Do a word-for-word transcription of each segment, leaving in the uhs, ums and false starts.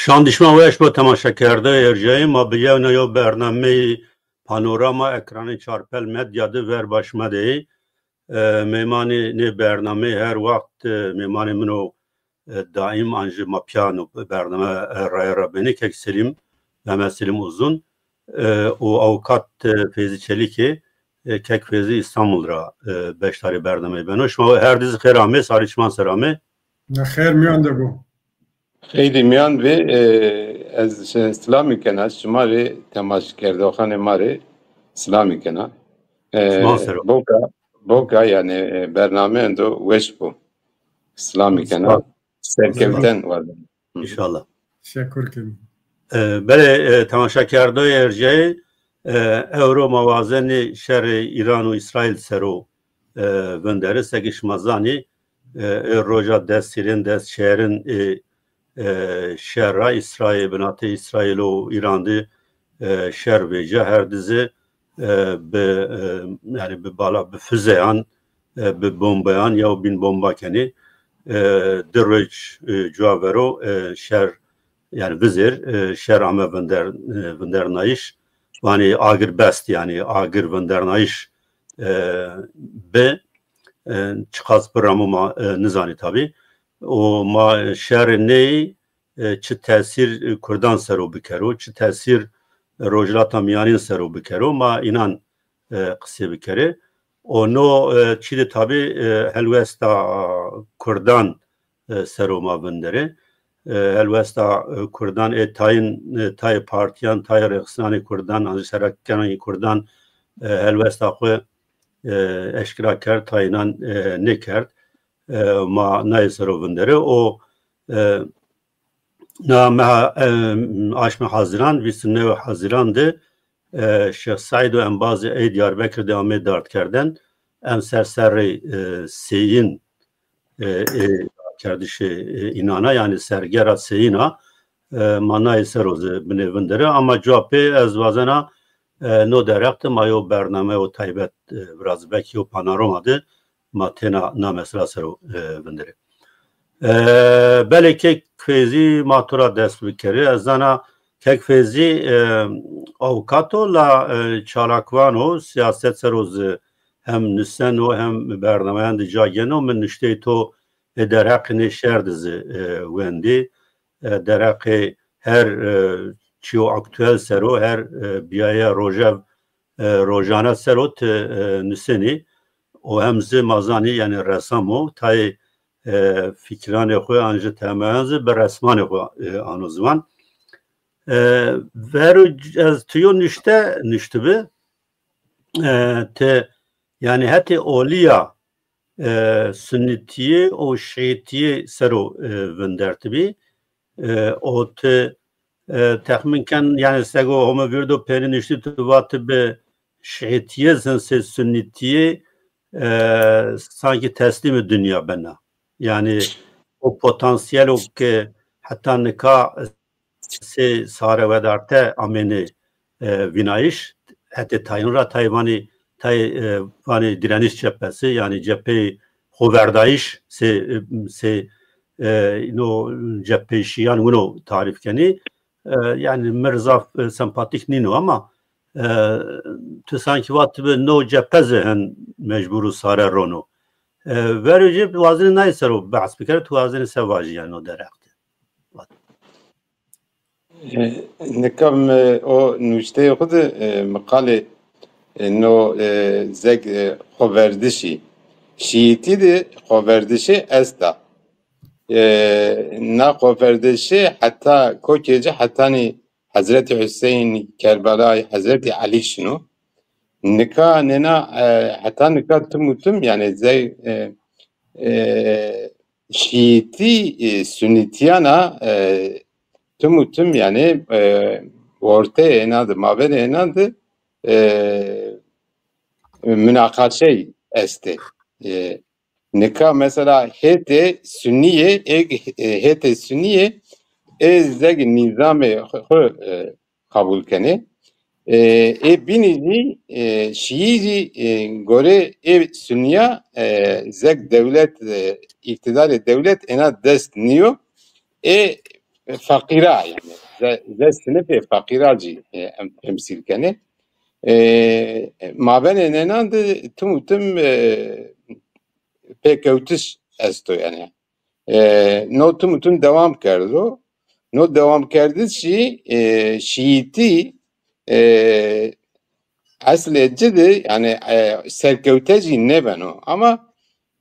Şan dî şima weş bo temaşekerdoyê erjayî. Ma bi yewna yew bernameyî Panorama ekranê Çarpel Medya de ver ba şima de yê. E, mêmanê nê bernameyî her wext, e, mêmanê min o, e, daîm an jî ma pîya no bername, e, raye ra benê kek Selîm, Mehmet Selîm Uzun, e, û avûkat, e, Feyzî Çelîkê, e, kek Feyzî Îstanbul ra, e, beşdarê bernameyî beno. Şima her di zî xêr amê, sarê çiman ser amê. Na xêr mîyan de bo. Xeylî mîyan vî, e, ez şi-, silamî kena, şima rê temaşekerdoxanê ma rê silamî kena. E, Şima ser o. Boka, boka, yanî, e, bername endo weş bo. Silamî kena. Sağ ol. Serkewten wazen. Hı. Înşallah. Teşekkür ederim. E, belê, e, temaşekerdoyê erjayî, e, ewro ma wazenê şerê Îran û Îsraîl ser o, e, vinderê. Seke şima zanî, e, ê roja des hîrên, des çeyrên, e, e, şer ra Îsraîl, binatê Îsraîl û Îran de, e, şer vêca, her di zî, e, bi, e, yanî bi bala, bi fizeyan, e, bi bombeyan ya bîn bomba kenê. E, di roj, e, cuwa vero, e, şer, yanî vizêr, e, şer ame vinder-, e, vindernayîş. Vanê agirbest, yanî agir vindernayîş, e, bi, e, çiqas biramo ma, e, nizanî tabî. Û ma şerê ney, e, çi tesîr, e, kurdan ser o bikero, çi tesîr, e, Rojhilata Mîyanên ser o bikero, ma înan, e, qisê bikerê. Û no, e, çî de tabî, e, helwesta kurdan, e, ser o ma vinderê. E, helwesta, e, kurdan ê tayên, e, tayê partîyan, tayê rêxistinanê kurdan, an jî serekîkeranê kurdan, e, helwesta xwu, e, eşkera kerd, tayê înan, e, nêkerd. E, ma nayê ser o vinderê. O, e, na meha, e, aşmê Hezîran, vîst û new Hezîran de, e, Şêx Seîd û embazê ey Diyarbekir de amê dardkerden. Em ser serrê, e, seyîn, e, ê kerdişê, e, înan a, yanî sergera seyîn a, e, ma nayê ser o zî binê vinderê. Ama cuwa pê ez wazena, e, no dereq de ma yew bername o taybet, e, virazî, belkî yew panorama de ma têna na mesela ser o, e, vinderê. E, belê kek Feyzî, ma to ra dest bikerê. Ez zana kek Feyzî, e, avûkat o la, e, çalakvan o, sîyaset ser o zî hem nuseno hem bernameyan de ca geno. Mi nuşteyê to, e, derheqê nê şer de zî, e, wendî. E, derheqê her, e, çîyo aktuel ser o, her, e, bîyaye rojev, e, rojane ser o ti, e, nusenî. O hem zî ma zanî, yanî resam o, tayê, e, fikranê xwu an jî temayan zî bi resmanê xwu, e, ano ziwan. E, vero c-, ez tu yo nuşte nuştibi. E, ti, yanî hetê olîya, e, sunnîtîye û şîîtîye ser o, e, vindertibî. E, o ti, e, texmîn ken, yanî sego Homo vîrdo pêrî nuştî tu vatibi şîîtîye zî sey sunnîtîye, e, sankî teslîmê dinya bena. Yanî o potansîyelo ke heta nika sey sare wedarte amêne, e, vînayîş, hetê tayîn ra, tayê vanê, tayê, e, vanê direniş cephesi, yanî cepheyê xoverdayîş, sey, e, sey, e, no cepheyê şîyan wino tarîf kenî. E, yanî mi zaf, e, sempatîk nîno ama, e, tu sankî vatibi no cephe zî hin mecbur û sare rono. E, verê ci wazenê nayê ser o behs bikerê, tu wazenê se vajî yanî no derheq de. E, nika mi o nuşteyê xwu de, e, mi qalê, e, no, e, zeg, e, xoverdişî. Şîîtî de xoverdişî esta. E, na xoverdişî heta kokê ci hetanî Hezretî Huseyn, Kerbelay, Hezretî Elî şino. Nika nêna, e, heta nika tim û tim, yanî zey, e, e, şîîtî, e, sunîtîyan a, e, tim û tim, yanî, e, orteyê ênan de, mabênê ênan de, e, munaqaşey estê. E, nika mesela hêtê sunîyê, ê, e, hêtê sunîyê, ê zeg nîzamê xwu, xwu, e, qebul kenê. E, ê bînî zî, e, şîî zî, e, gorê ê sunîya, e, zeg dewlet, e, îqtîdarê dewlet êna dest nîyo. Ê e, feqîra, yanî ze, ze sinifê feqîra jî, e, em temsîl kenê. E, mabênê nênan de tim û tim, e, pêkewtiş esto yanî. E, no tim û tim dewam kerdo. No dewamkerdiş jî, e, şîîtî, e, eslê ci de, yanî, e, serkewte jî nêbeno. Ama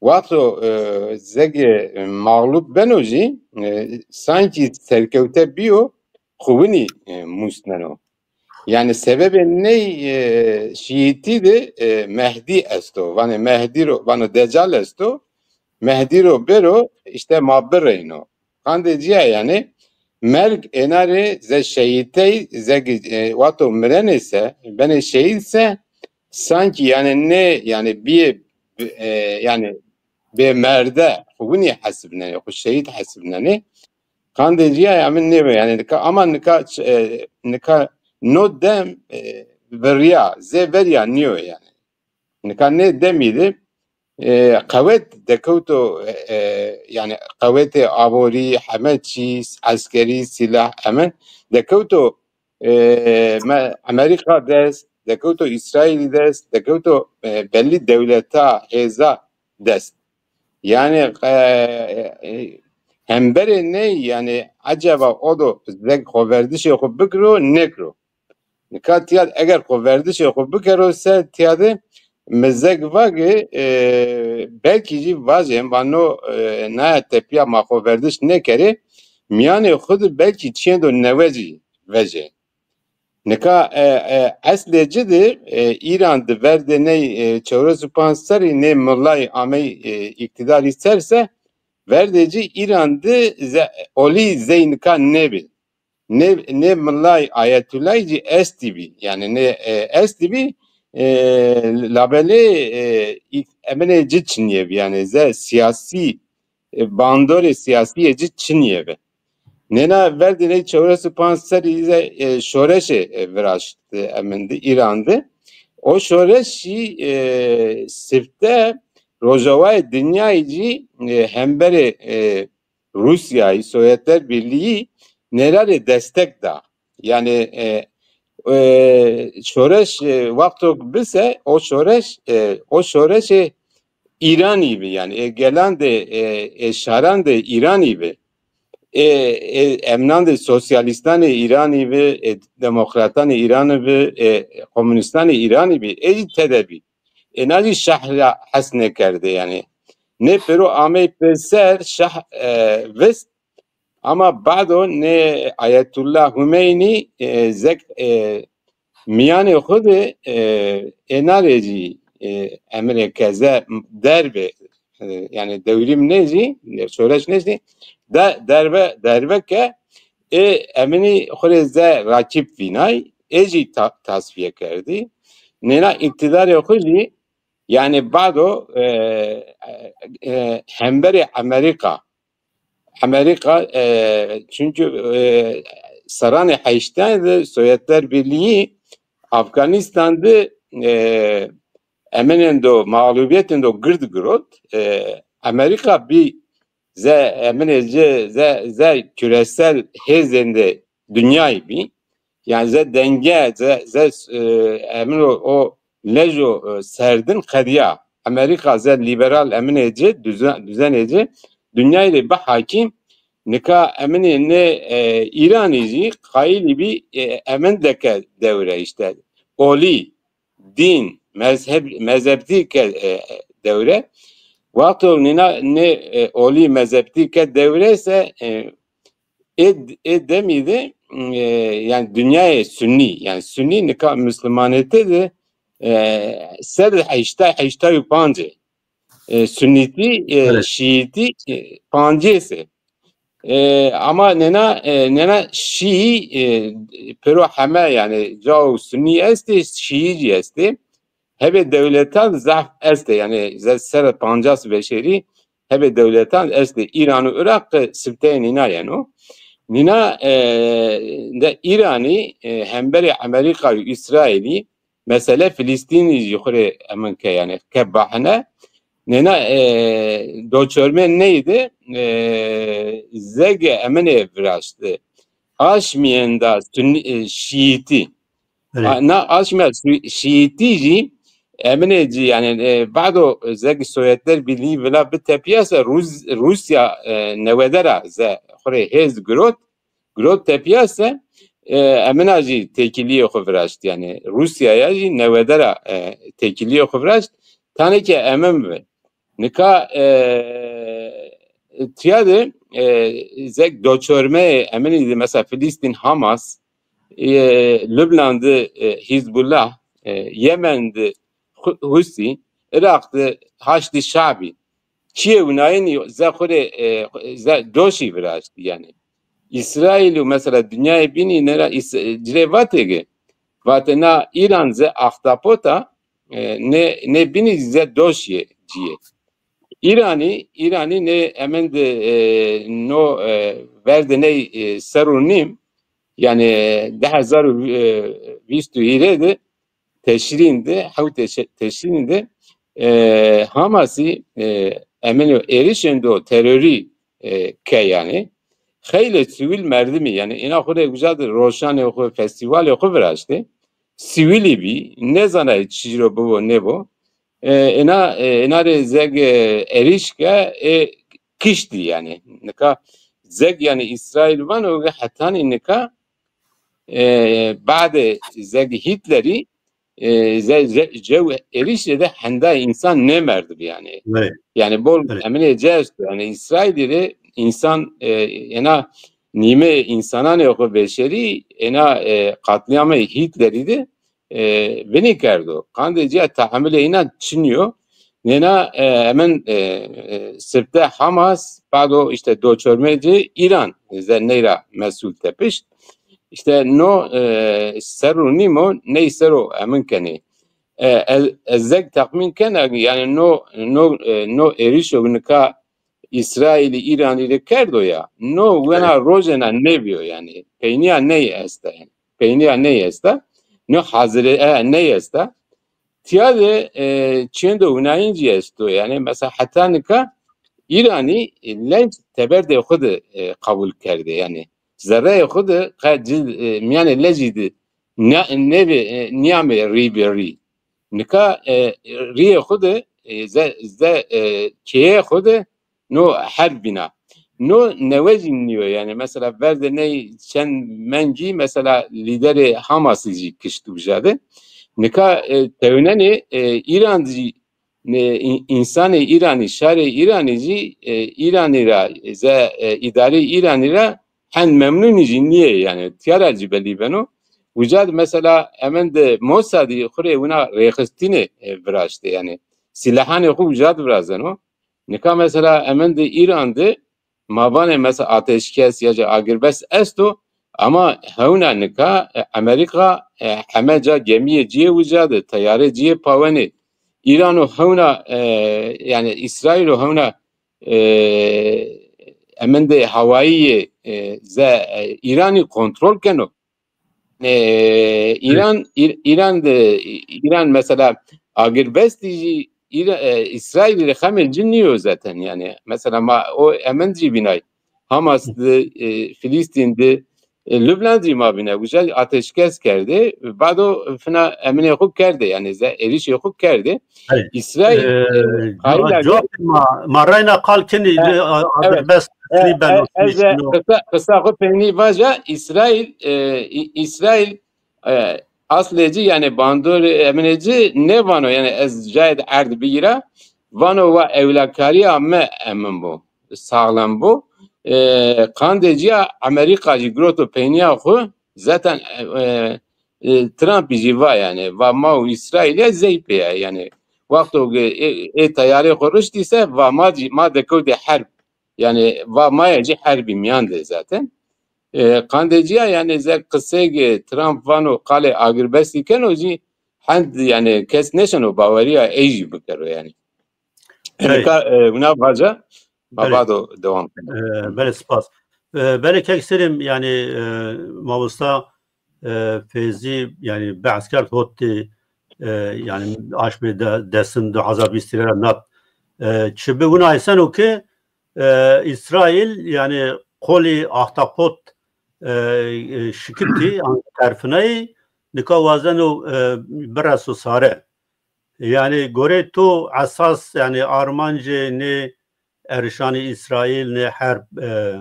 wexto, e, zegê mexlûb beno jî, e, sankî serkewte bîyo, xo winî, e, musneno. Yanî sebebê ney, e, şîîtî de, e, Mehdî esto. Vanê Mehdî ro, vano Decal esto. Mehdî ro bêro, îşte ma bireyno. Qandê ci ya yanî, merg êna rê ze şehîtey, ze gi-, e, wexto mirenê se, benê şehîd se, sankî yanî nê, yanî bîyê, e, yanî bêmerde, xo winî hesibnenê, xo şehîd hesibnenê. Qandê ci ya, ya min nêbe, yanî nika, ama nika, e, nika no dem, e, virîya, zê verîya nîyo yanî. Nika nê demî de, e, qewet dekewto, e, e, yanî qewetê aborî, heme çî, eskerî, sîlah, hemin dekewto, e, me-, Amerîka dest, dekewto Îsraîlî dest, dekewto, e, bellî dewleta, hêza dest. Yanî, e, e, hemberê ney, yanî eceba o do zeg xoverdişê xo bikiro, nêkiro? Nika tîya de eger xoverdişê xo bikero se, tîya de mi zeg vage, e, belkî jî vajê, vano, e, naya tepîya ma xoverdiş nêkerê, mîyanê xo de belkî çîyêndo newe jî vejê. Nika, e, e, eslê ci de, e, Îran de verdê ney, e, çewres û panc serrî nê milay amey, e, îqtîdarî ser se, verdê ci Îran de ze-, olî zey nika nêbi. Nê, nê milay Ayetulay jî estî bî. Yanî nê, e, estî bî, e, labelê, e, î-, eminê ci çinîye bî. Yanî ze sîyasî, e, bandorê sîyasî yê ci çinîye bi. Nêna verdê ney çewres û panc serrî ze, e, şoreşê, e, viraşt, e, emin de, Îran de. O şoreş jî, e, sifte rojawayê dinyayî jî, e, hemberê, e, Rûsyayî, Sovyetler Birlîğî nêna rê destek da. Yanî, e, e, şoreş, e, wexto bise, o şoreş, e, o şoreşê Îranî bi, yanî, e, gelan de, e, e, şaran de Îranî bi. E, e, emnan de sosyalîstanê Îranî bi, e, demokratanê Îranî bi, e, komunîstanê Îranî bi, ê jî tede bî. Êna jî şah ra hes nêkerdê yanî. Nê pêro amey pêser, şah, e, vist, ama bado nê Ayetullah Humeynî, e, zek, e, mîyanê xo de, e, êna rê jî, e, emirê keze derbe, e, yanî dewrîm nêjî, şoreş nêjî, de, derbe, derbe ke ê eminî xo rê ze rakîb vînay, ê jî ta-, tasfîye kerdî. Nêna îqtîdarê xo jî, yanî bado, e, e, e, hemberê Amerîka, Amerîka, e, çunkî, e, serranê heştan de Sovyetler Birlîğî Afganîstan de, e, eminêndo, mağlubîyetêndo gird girot, e, Amerîka bî ze eminê ci, ze, ze küresel hêzêndê dinyayî bî. Yanî ze denge, ze, ze, e, emin o, o lejo, e, serdin qedîya. Amerîka ze lîberal eminê ci, duzen-, duzenê ci, dinyayî rê bi hakîm. Nika eminê nê, e, Îranî jî qayîlî bî, e, emin de ke dewre îşte. Olî, dîn, mezheb, mezhebtî ke, e, dewre. Wexto nîna nê, e, olî mezhebtî ke dewre se, e, ê, ê demî de, e, yanî dinyayê sunî, yanî sunî nika muslumanêtî de, e, sed heştay, heştay û pancê. E, sunîtî, e, şîîtî, e, pancês ê. E, ama nêna, e, nêna şîî, e, pêro heme yanî cao sunî estê, şîî jî estê. Hebê dewletan zaf estê, yanî ze ser pancas veşêrî hebê dewletan estê. Îran û Iraq, e, sibteyê nîna yeno. Nîna, e, de Îranî, e, hemberê Amerîka û Îsraîlî mesele Filîstînî jî xo rê emin ke, yanî ke bahne. Nêna e, do çormê ney de e, zegê emenê viraşti. Aşmîyenda Sunî, e, Şîîtî. A, na aşmîya Şîîtî jî eminê ci, yanî e, bado zegî Sovyetler Birliği vila bi tepîya se Rus, Rusya e, newede ra ze xurê hêz girot, girot tepîya se e, emina jî têkilîyê xwu viraşt. Yanî Rusyaya jî newede ra e, têkilîyê xwu viraşt. Tanê ke emin bi. Nika e, tiya de e, zek do çormeyê eminî de mesela Filistîn Hamas, e, Lubnan de e, Hizbullah, e, Yemen de Hu- Husî, Iraq de Haşdî Şabî. Çiyê winayînî ze xurê e, ze doşî viraştî yanî. Îsraîl û mesela dinyayê bînî nera Îs- cirê vatê ge. Vatê na Îran ze ahtapota e, ne ne bînî ze doşî yê ciyê. Îranî, Îranî nê emend e, no e, ver de ney e, serr û nîm, yanî di hezar û vîst û hîrê de Teşrîn de, hewtê Teşrîn de e, Hamasî e, emenî êrişên do terorî e, ke yanî. Xeylê sivîl merdimî, yanî îna xwu rê uca de roşanê xwu, festîvalê xwu viraştê. Sivîlî bî, nêzanayê çi ci ro bibo nêbo. E, êna, e, êna rê zeg e, êrîş ke, e, kiştî yanî. Nika zeg yanî Îsraîl vano ke hetanî nika e, badê zeg Hitlerî e, ze, ze, cew êrîşê de henda însan nêmerdibî yanî. Yanî bol eminê ci esto. Yanî Îsraîlî rê însan e, êna nîmê însananê xwu beşerî êna e, qatlîamê Hitlerî de e, vinî kerdo. Qandê ci ya tehemulê înan çinî yo. Nêna e, emin e, e, sibte Hamas, bado îşte do çormê ci Îran ze ney ra mesul tepişt. Îşte no e, serr û nîm o ney ser o emin kenê. E, ez, ez zeg texmîn kena yanî no no e, no êrîşo nika Îsraîlî Îranî rê kerdo ya. No wena rojena nêbîyo yanî. Peynîya ney esta yanî. Peynîya ney esta. No hazire e, ney esta. Tiya de e, çêndo winayîn zî esto. Yanî mesela heta nika Îranî e, lenc teberdê xwu de e, qebul kerdê. Yanî zereyê xwu de qe ci e, mîyanê lencî de ne, nêbê, e, nîyamê rî bi rî. Nika e, rîyê xwu de e, ze, ze e, keyê xwu de no herb bîna. No newe zî nîyo yanî. Mesela ver de ney çend mengî mesela lîderê Hamasî zî kişt uca de. Nika e, tewnenê e, Îran zî e, în- însanê Îranî, şarê Îranî zî e, Îranî ra, ze e, îdarê Îranî ra hend memnûnî zî nîyê yanî. Tiya ra zî belî beno. Uca de mesela emin de Mosadî xwu rê wina rêxistînê e, viraştê yanî. Sîlehanê xwu uca de virazeno. Nika mesela emin de Îran de ma vanê mesela ateşkes ya jî agirbest esto, ama hewna nika e, Amerîka e, heme ca gemîyê ci yê uca de, teyarê ci yê pawenê. Îrano hewna e, yanî Îsraîlo hewna e, emendê hawayî yê e, ze e, Îranî kontrol keno. E, Îran Îr- Îran de Îran mesela agirbestî jî Îra- e, Îsraîlî rê xemê ci nîyo zaten yanî. Mesela ma o emend jî vînay. Hamas de e, Filîstîn de e, Lubnan zî ma vînay. Uca ateşkes kerdê. Bado fina eminê xwu kerdê yanî ze êrîşê xwu kerdê. Îsraîl e, qayîl a cewab ma, ma reyna qal kenî. Agirbest e, beno. Qisa, qisa xwu peynî vaja, Îsraîl e, Î- Îsraîl e, aslê ci yanî bandorê eminê ci nêvano yanî ez cayê de erd bigîra, vano wa ewlakarîya mi emin bo, saxlem bo. E, qandê ci ya Amerîka jî giroto peynîya xwu zaten e, e, Trumpî jî va yanî va ma û Îsraîl ya zey pê ya yanî. Wexto ke ê, ê teyarê xwu riştî se va ma jî ma dekewtê herb. Yanî va ma ya jî herbî mîyan de zaten. E, qandê ci ya yanî ze qiseyê Trump vano qalê agirbestî keno jî hend yanî kes nêşeno bawerîya ey jî bikero yanî. Nika e, wina vaca ma bado dewam keno. E, belê spas. E, belê kek Selîm yanî e, mamosta e, Feyzî yanî behs kerd hotê e, yanî aşmê de, desin du hezar vîst ra nat E, çi bi wina eyseno ki, e, Îsraîl, yanî qolî ahtapot, e, e, şikitî, an terfinayî, nika wazeno, e, bireso sare. Yanî gorê to esas, yanî armancê nê erişanê Îsraîl, nê herb, e,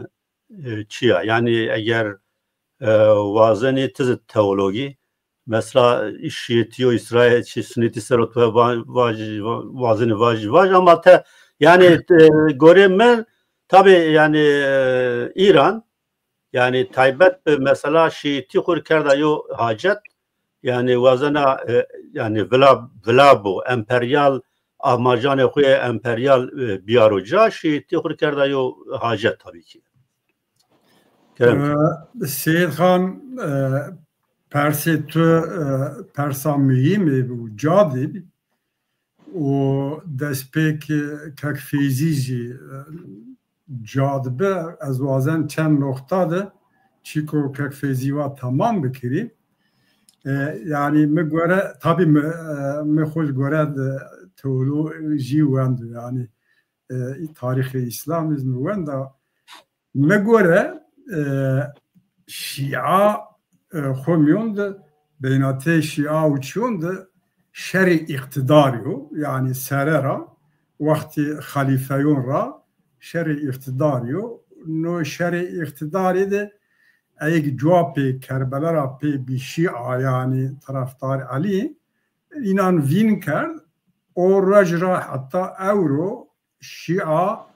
e, çi ya? Yanî eger, e, wazenî ti zî teologî, mesela şîîtî û Îsraîl, çi sunîtî ser o tu va-, vajî, va-, wazenî vajî, vaj, ama te, yanî, e, gorê mi, tabî, yanî, e, Îran, yanî taybet bi mesela şîîtî xwu rê kerda yo hacet, yanî wazena, e, yanî vila, vila bo, emperyal, amacanê xwu yê emperyal, e, biyaro ca, şîîtî xwu rê kerda yo hacet tabî ki. Kerem. E, Seyîd Xan, e, persê tu, e, persa muhîmî û ca de bî. Û destpêk, e, Kek Feyzî jî, e, ca de bi. Ez wazen çend noqta de çîko Kek Feyzî wa temam bikirî. E, yanî mi gore, tabî mi, e, mi xwu gore de teolojî wendo, yanî, e, tarîxê Îslamî zî mi wenda. Mi gore, e, Şîa, e, xwu mîyon de, beynatê Şîa û çîyon de şerê îqtîdarî yo, yanî sere ra, wextê xelîfeyon ra şerê îqtîdarî yo. No şerê îqtîdarî de eyg cuwa pê Kerbela ra pê bî Şîa, yanî tarafdar Elî, înan vîn kerd. O roj ra heta ewro Şîa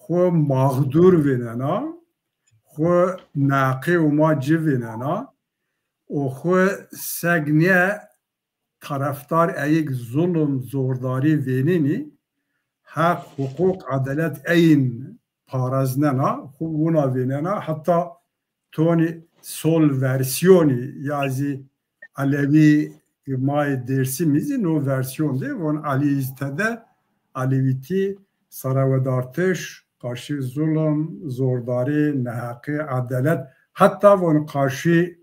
xwu maxdûr vênena, xwu neqê Homa ci vênena û xwu seg nîye tarafdar eyêk zulm, zordarî vênenî, heq, huqûq, edelet eyin paraznena, xwu wina vênena, heta tonî sol versiyonî ya zî Elewî ma yê Dêrsimî zî no versiyon de von Elî zî tede, Elewîtî, serewedartiş, qarşî zulm, zordarî, neheqî, edelet, heta von qarşî,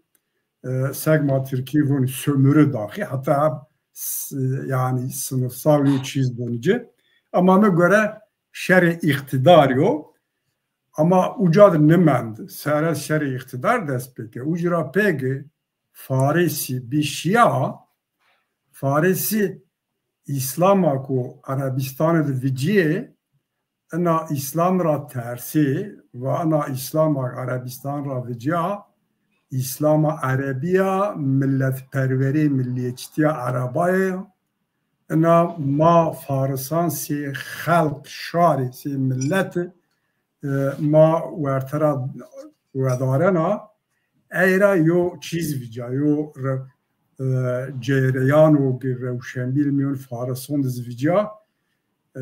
e, seg ma tirkî von sömürü daxî, heta s-, yanî sınıfsal yo çîz von ci. Ama mi gore şerê îqtîdarî yo. Ama uca de nimend, sere şerê îqtîdar dest pê ke. Uca ra pê ke Farisî bî Şîa, Farisî Îslama ku Erebîstanê de vicîyê, ina Îslam ra tersê, va ina Îslama Erebîstan ra vicîya, Îslama Erebî ya, milletperwerî, milliyetçîtîya Erebayê, ina ma Farisan sê xelq, şarî, sê millet, e, ma werte ra wedarena, ey ra yo çîz vîca, yo re-, e, cereyan û rewşenbîr mîyon Farisan de zî vîca, e,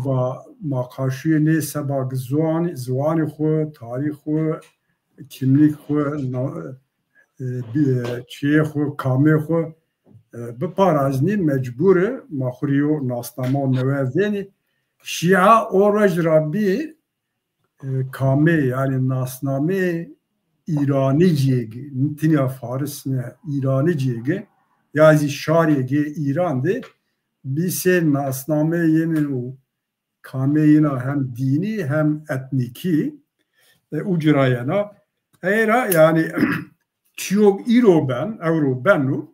va ma qarşîyê nê seba ki ziwan, ziwanê xwu, tarîx xwu, kimlîk xwu, na-, e, bi-, e, çiyê xwu, kamê xwu, e, biparaznî, mecbûr i ma xwu rê yo nasnama newe vênî. Şîa o roj ra bî, e, kamê, yanî nasnameyê Îranîcîyê ki, tinya Faris ne, Îranîcîyê ki, ya zî şarê ki Îran de bî sê nasnameyê yenê û kamê yina hem dînî hem etnîkî, e, uci ra yena. Ey ra, yanî, çîyok îro ben, ewro beno,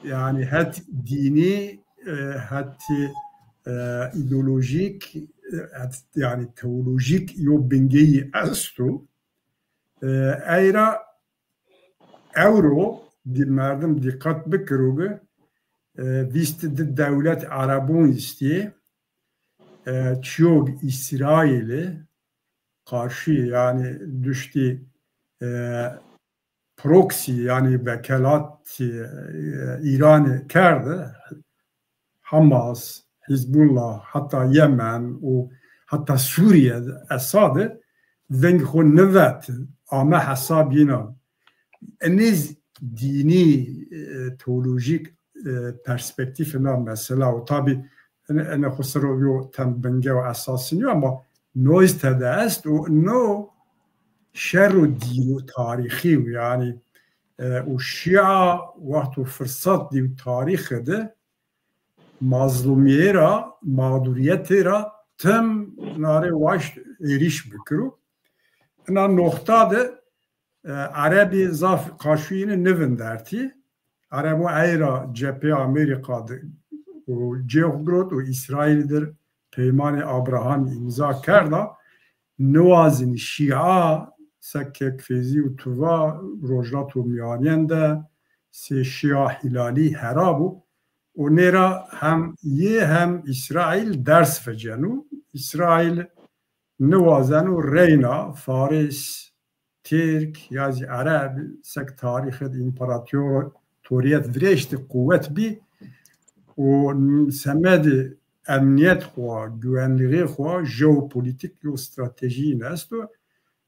yanî het dînî, e, het, e, îdeolojîk, e, het, yanî teolojîk yo bingeyî esto. E, ey ra ewro di-, merdim dîqet bikiro ki, e, vîst di dewlet Erebon îstî, e, çîyok Îsraîlî qarşî, yanî duştî, e, proxy, yanî wekelat, e, Îranî kerde, Hamas, Hizbullah, heta Yemen û heta Sûrîye de Esad veng xwu nivet, ame hesab yîna. Enê zî dînî, e, teolojîk, e, perspektîf ina mesela o. Tabî ene, ene xwu ser o yo tem binge û esasî nîyo ama no zî tede est û no şer û dîn û tarîxî yo, yanî, e, û Şîa wext û firsat dî û tarîxî de, mazlumiyê ra, mağduriyetê ra tim nare waşt êrîş bikiro. Ina noxta de, e, Erebî zaf qaşûyîne nivindertî. Erebo ey ra cephê Amerîka de û cêx girot û Îsraîl dir peymanê Abrahamî îmza kerda. Niwazin Şîa, se Kekfezî û Tuva, Rojhilata Mîyanên de sê Şîa Hîlalî hera bû û nêra hem yê hem Îsraîl ders veceno. Îsraîl niwazeno reyna Faris, Tirk ya zî Ereb sek tarîxê de împaratorîyet virêştî quwet bî û semedê emnîyet xwu, güvenlîxê xwu, jeopolitîk yo stratejîyîn esto.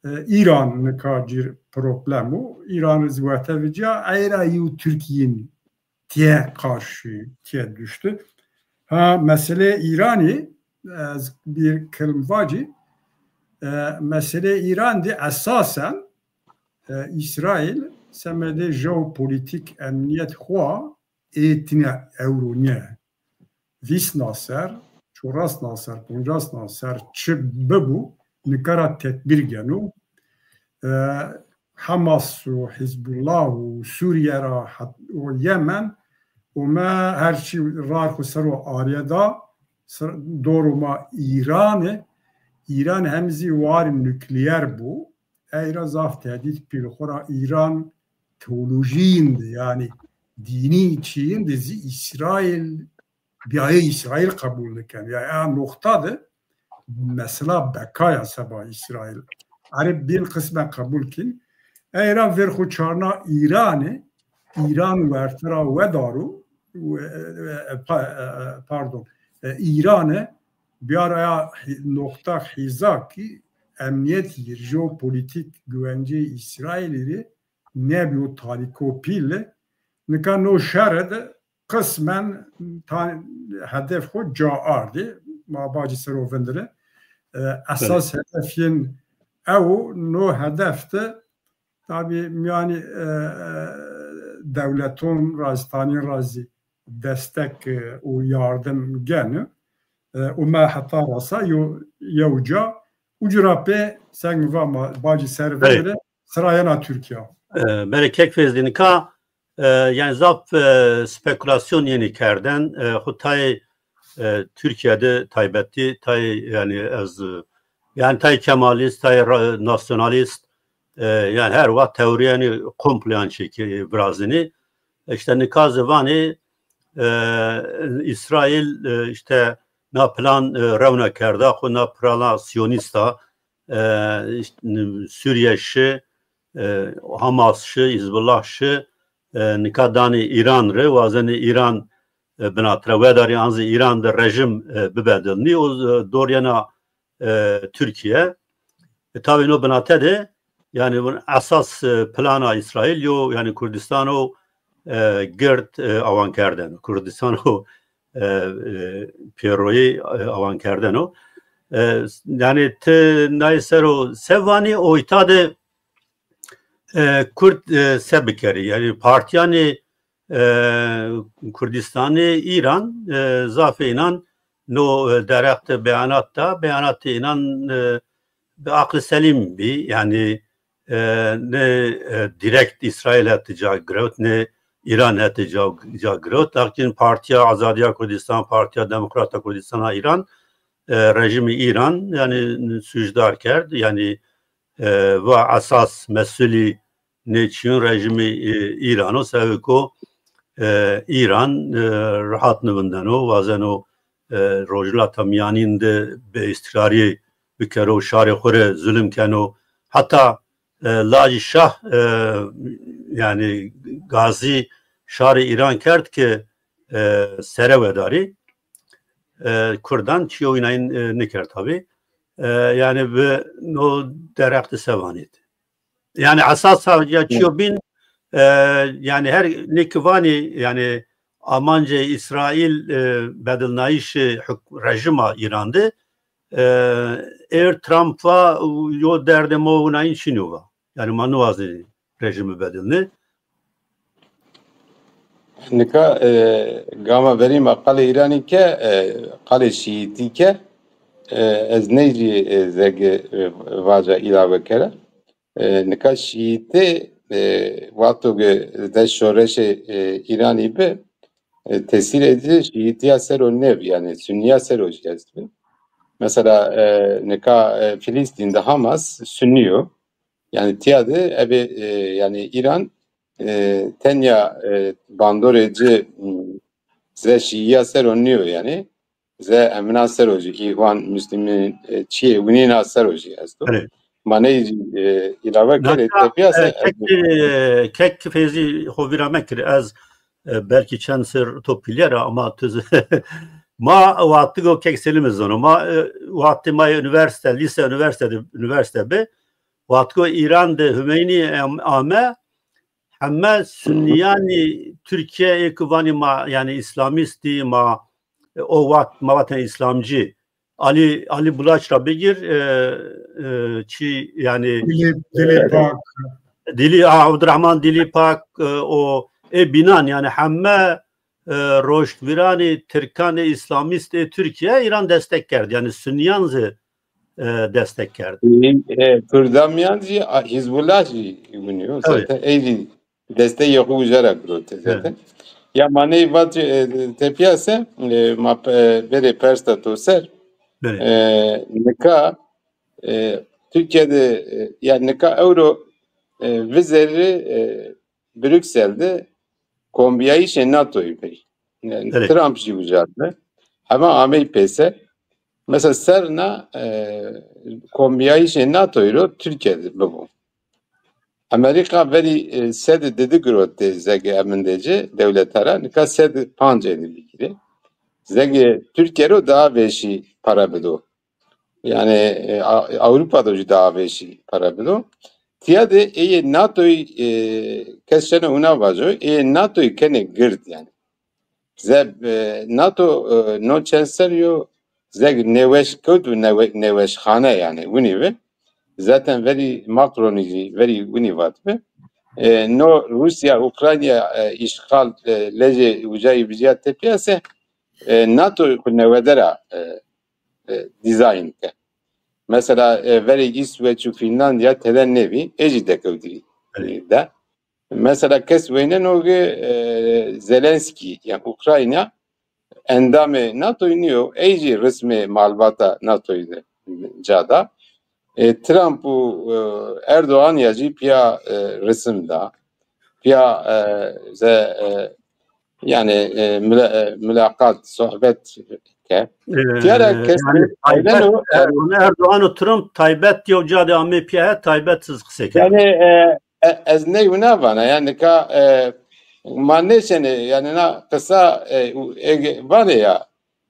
E, Îran nika cir problem o. Îran zî werte vecîya, ey ra yew Tirkîyîn tîye qarşî, tîye düştü. Ha, meselê Îranî, ez bir kelm vacî, e, meselê Îran de esasen, e, Îsraîl semedê jeopolitîk emnîyet xwu ê tîne ewro nîye. Vîst na ser, çewres na ser, poncas na ser çi bibû, nika ra tedbîr geno. E, Hamas û Hizbullah û Sûriye ra het-, û Yemen û me her çî rar xwu ser o arîye da, ser-, doro ma Îranî, Îran hem zî warî nukleer bû. Ey ra zaf tehdît pîl. Xora Îran teolojîyîn de, yanî dînî çîyîn de zî Îsraîl bîyayê Îsraîl qebul nikeno. Yanî a noxta de mesela bekaya seba Îsraîl. Erê bîn qismen qebul kîn. Ey ra vêr xwu çarna Îranî, Îran werte ra wedaro, e, e, e, pa-, e, e, pardon, e, Îranî biyaraya hî-, noxta hîza kî emnîyet yî, jeopolitîk güvenceyê Îsraîlî rê nebîyo talîko pîl. Nika no şere de qismen ta-, hedef xwu ca ardî. Ma bacî ser o vindire. E, esas hedef yin ew o, no hedef de tabî mîyanî, e, e, dewleton ra zî, tanîn ra zî destek, e, û yardim geno. E, û me heta rasa yo, yew ca, ucu ra pê seng va ma bacî ser vindire, sira yena Tirkîya. E, belê kek Feyzlî nika, e, yanî zaf, e, spekulasyon yenî kerden, e, xwu tayê, e, Tirkîya de taybetî, tayê yanî ez, e, yanî tayê Kemalîst, tayê ra-, nasyonalîst, e, yanî her wext teorîyenî komployan çêkî virazenî. Îşte nika zî vanî, e, Îsraîl, e, îşte na plan, e, rewna kerda, xwu na plana siyonîsta, e, îşte, Sûriye şi, e, Hamas şi, Hizbullah şi, e, nika danî Îran rê, wazenî Îran, e, binatira wedarî an zî Îran de rejîm, e, bibedilnî. O, e, dor yena, e, Tirkîye. E, tabî no binate de, yanî vun esas, e, plana Îsraîl yo, yanî Kurdîstano, e, gird, e, awan kerdeno. Kurdîstano, e, e, pêroyî, e, awan kerdeno. E, yanî ti nayê ser o se vanî, oyta de, e, Kurd, e, se bikerî? Yanî partîyanê, e, Kurdîstanê Îran, e, zafê înan no, e, derheq de beyanat da, beyanatê înan, e, bi aqlî selîm bî, yanî, e, ne, e, direkt Îsraîl hetê ca girewt, ne Îran hetê ca, ca girewt. Lakin Partîya Azadîya Kurdîstan, Partîya Demokrata Kurdîstan a Îran, e, rejîmê Îran, yanî sucdar kerd, yanî, e, va esas mesulî nê çîyûn rejîmê, e, Îran o, sebebê ko, e, Îran, e, rehat nivindeno, wazeno, e, Rojhilata Mîyanîn de bêîstiqrarî bikero, şarê xwu rê zulm keno. Heta, e, lajî şah, e, yanî gazî şarê Îran kerd ke, e, sere wedarî. E, Kurdan çîyo wînayîn, e, nikerd tabî. E, yanî bi no derheq de se vanî ti? Yanî esas ya çîyo bîn, e, yanî her nê ki vanî, yanî amancê Îsraîl, e, bedilnayîşê huk-, rejîma Îran de, e, êr Trump va yo derdê ma winayîn çin o va. Yanî ma niwazenî rejîmî bedilnî. Nika, e, gama verî ma qalê Îranî ke, e, qalê şîîtî ke, e, ez ney jî, e, zege, e, vaca îlawe kera. E, nika şîîtî, e, wexto ke de şoreşê, e, Îranî bi, e, tesîrê ci şîîtîya ser o nêbi, yanî sunîya ser o jî estbi. Mesela, e, nika, e, Filîstîn de Hamas sunî yo. Yanî tîya de ebe, e, yanî Îran, e, tenya, e, bandorê ci, m, ze şîîya ser o nîyo yanî. Ze eminan ser o jî, Îhwan, Muslimîn, e, çiyê winîna ser o jî esto. Belê. Ma ney jî, e, îlawe kerê. Naka, tepîya se, e, kek, e, kek Feyzî xo vîra mekir. Ez, e, belkî çend ser to pîlyer a, ama tu z-, ma wextigo kek Selîm zano. Ma, e, wextê ma yê unîversîte, lîse, unîversîte de, unîversîte bi. Wextigo Îran de Humeynî em-, ame, heme sunîyanî Tirkîye ê ku vanî ma, yanî îslamîstî ma, e, o wext ma vaten îslamcî. Alî, Alî Bulaç ra bigir, e, e, çi, yanî, Dilî, Dilî, e, Pak. Dilî, a, Abdurrahman Dilî Pak, e, o, ê bînan, yanî heme, e, roştvîranê tirkanê îslamîst ê Tirkîye Îran destek kerd. Yanî sunîyan zî, e, destek kerd. E, Kurda mîyan jî, a, Hizbullah jî winî yo. Tabii. Zaten ey jî desteyê xo uca ra girote zaten. Evet. Ya ma ney vat, e, tepîya se, e, ma, e, verê persa to ser. Evet. E, nika, e, Tirkîye de, e, ya nika ewro, e, vizerî, e, Brüksel de kombîyayîşê natoyî bî. Yanî, evet, Trump jî uca bi. Hema amey pêser. Mesela serna, e, kombîyayîşê natoyî ro Tirkîye de bibo. Amerîka verî, e, sed û didi girotê zegê emindê ci dewleta ra, nika sed û panc êdî bigîrê. Zegê Tirkîye ro daha vêşî para bido. Yanî, e, A-, Ewropa de jî daha vêşî para bido. Tîya de êyê natoyî, e, kes şeno wina vajo, êyê natoyî kenê gird yanî. Ze, e, nato, e, no çend serrî yo, zeg nêweş kewt û nêwe-, nêweşxane yanî, winî bi. Zaten verî Macronî jî, verî winî vat bi. E, no Rûsya, Ukrayna, e, îşxal, e, lejê ucayî vijya tepîya se, e, nato xwu newede ra, e, e, dîzayn ke. Mesela, e, verê Îsveç û Fînlandya tede nêbî, ê jî dekewtî, evet, de. Mesela kes weyneno ke, e, Zelenskî, yanî Ukrayna, endamê natoyî nîyo, ey jî rismê malbata natoyî de ca da. E, Trump û, e, Erdogan ya jî pîya, e, risim da. Pîya, e, ze, e, yanî, e, mula-, e, mulaqat, sohbet ke. E, tîya ra kes yanî taybet, weyneno, e, Erdogan û Trump taybet yew ca de amê pîya, he, taybet siz qisey keno. Yanî, e, e, ez ney wina vana, yanî nika, e, ma nêşenê, yanî na qisa, e, û ege vanê ya,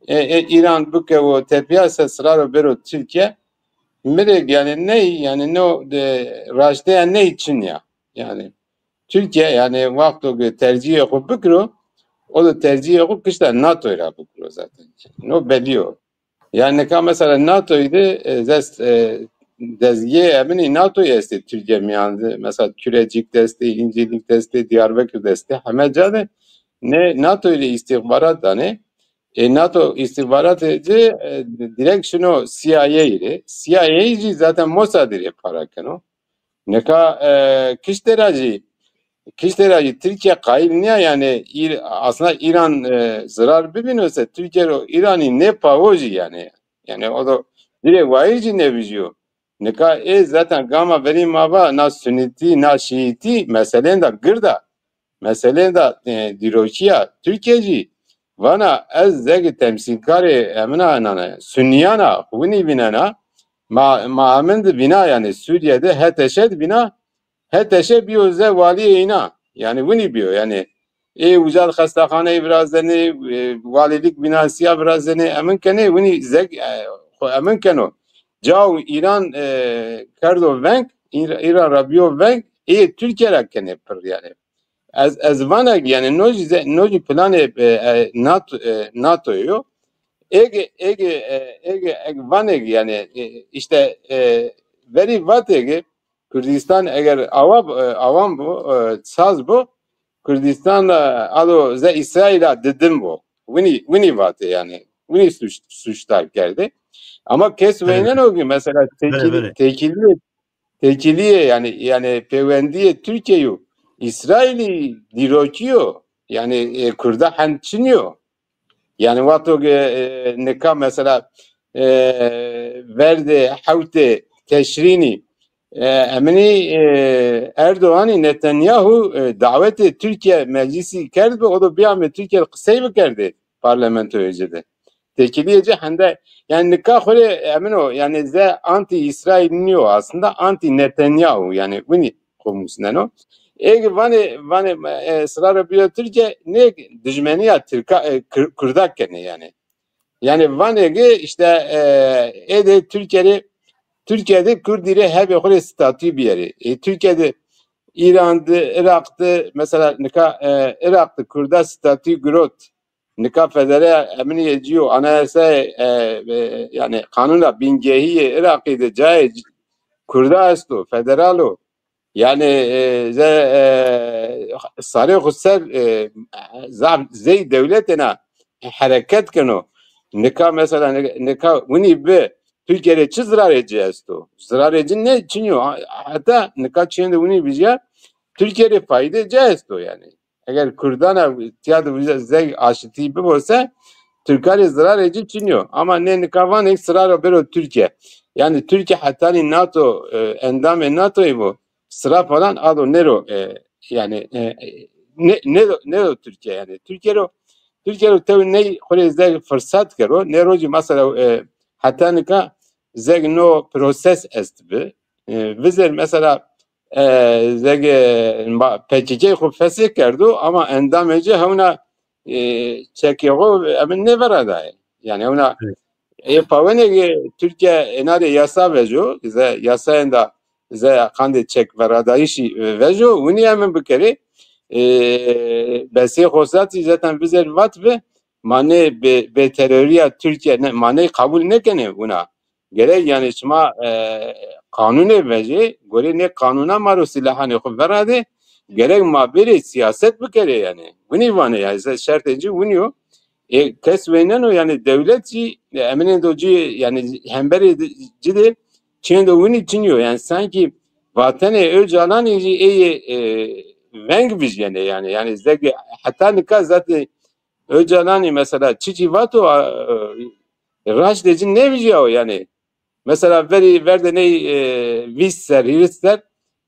e, e, Îran bikewo tepîya se sira ro bêro Tirkîye, mi rê yanî ney, yanî no de raşteya ney çin ya. Yanî Tirkîye, yanî wexto ke tercîhê xo bikiro, o da tercîhê xo kişta natoyî ra bikiro zaten. No belî yo. Yanî nika mesela natoyî de, e, dest, e, dezgeyê eminî natoyî estê Tirkîye mîyan de. Mesela Kürecik de estê, İncirlik de estê, Diyarbekir de estê. Heme ca de ne natoyî rê îstîxbarat danê. E, nato îstîxbaratê ci, e, direkt şino C I A rê. C I A jî zaten Mossadî rê para keno. Nika, e, kiştê ra jî, kiştê ra jî Tirkîye qayîl nîya, yanî Îr-, aslında Îran, e, zirar bibîno se Tirkîye ro Îranî nêpawo jî yanî. Yanî o do dirê wayîr jî nêvijîyo. Nika ê zaten gama verî ma va na sunîtî, na şîîtî meselên de gird a. Meselê de, e, dîrokîya Tirkîye jî vana ez zegi temsîlkarê emina nane, sunîyan a, winî vînena, ma, ma emin di vîna, yanî Sûrîye de H T Ş di vîna, H T Ş bîyo ze walîyê îna. Yanî winî bîyo, yanî ê uca di xestaxaneyî virazenê, e, walîlîk vînasîya virazenê, emin kenê, winî zeg, e, xwu emin keno. Cao Îran, e, kerdo veng, Îr-, Îran ra bîyo veng, ê Tirkîye ra kenê pirr yanî. Ez, ez vana ki, yanî, no jî ze-, no jî planê, e, e, nato, e, natoyî yo. Ege, ege, e, ege, ege vanê ki, yanî, e, îşte, e, verî vatê ki Kurdistan eger awa, e, awan bo, e, saz bo, Kurdistan, e, ado ze Îsraîl a didim bo. Winî, winî vatê yanî. Winî suç, suçdar kerdê. Ama kes weyneno ki mesela tekil, tekilî, tekilîye yanî, yanî peywendîye Tirkîye yo, Îsraîlî dîrokî yo. Yanî, e, Kurda hend çinî yo. Yanî wexto ke, e, nika mesela, e, verdê hewtê Teşrînî, e, eminî, e, Erdoganî Netanyahu, e, dawetê Tirkîye meclîsî kerd bi, o da biyame Tirkîye qisey bikerdê parlamentoyê ci de. Tekilîye ci hende, yanî nika xo rê emin o, yanî ze anti-Îsraîl nîyo aslında, anti-Netanyahu, yanî winî xo musneno. Ê ki vanê, vanê, e, sira ra bîyo Tirkîye, nê dijmenîya Tirka, e, Kir-, Kurda kenê yanî. Yanî vanê ki îşte, e, ê de Tirkîye rê, Tirkîye de Kurdî rê hebê xo rê statû biyerê. E, Tirkîye de, Îran de, Iraq de, mesela nika, e, Iraq de Kurda statû girot. Nika federe eminîye ci yo, anayasayê, e, e, yanî qanûna bingehî yê Iraqî de cayê c-, Kurda esto, federal o. Yanî, e, ze, e, sarê xo ser, e, zaf zey dewletêna hereket keno. Nika mesela, ni-, nika winî bi Tirkîye rê çi zirarê ci esto? Zirarê ci ne çinî yo. Ha-, heta nika çîyên de winî vijya, Tirkîye rê faydê ci esto yanî. Eger Kurdan a tiya de uza zeg aşitî bibo se, Tirkan rê zirarê ci çinî yo. Ama nê nika vanê sira ra bêro Tirkîye. Yanî Tirkîye hetanî NATO, e, endamê NATOyî bo, sira falan ado nêro, e, yanî, e, nê-, nêdo, nêdo Tirkîye yanî. Tirkîye ro, Tirkîye ro tewr ney xo rê zeg firsat kero. Nê rocî mesela, e, heta nika zeg no proses est bi. E, vizêr mesela, e, zege ma-, P K K xo fesih kerdo ama endamê ci hewna, e, çekê xo emin nêveradayê. Yanî hewna, ê pawenê ki Tirkîye êna rê yasa vejo, ze yasayên da ze qandê çekveradayîşî, e, vejo, winî emin bikerê. E, besê xo zatî zaten vizêr vat bi, ma nê bê, bêterorîya Tirkîye, ne, ma ney qebul nêkenê wina. Gerek yanî şima, e, qanûnê vejê, gorê nê qanûna ma ro sîlahanê xo veradê, gerek ma bêrê sîyaset bikerê yanî. Winî vanê yanî, se-, şertê ci winî yo. E, kes weyneno yanî dewlet jî, e, eminên do ci, yanî hemberê di-, ci de çîyên do winî çinî yo. Yanî sankî vatenê Ocalanî jî ê yê, e, veng vijyenê yanî. Yanî zeke heta nika zaten Ocalanî mesela çiçî vato, a, e, raştê ci nêvijyawo yanî. Mesela verî, ver de ney, e, vîst ser, hîris ser,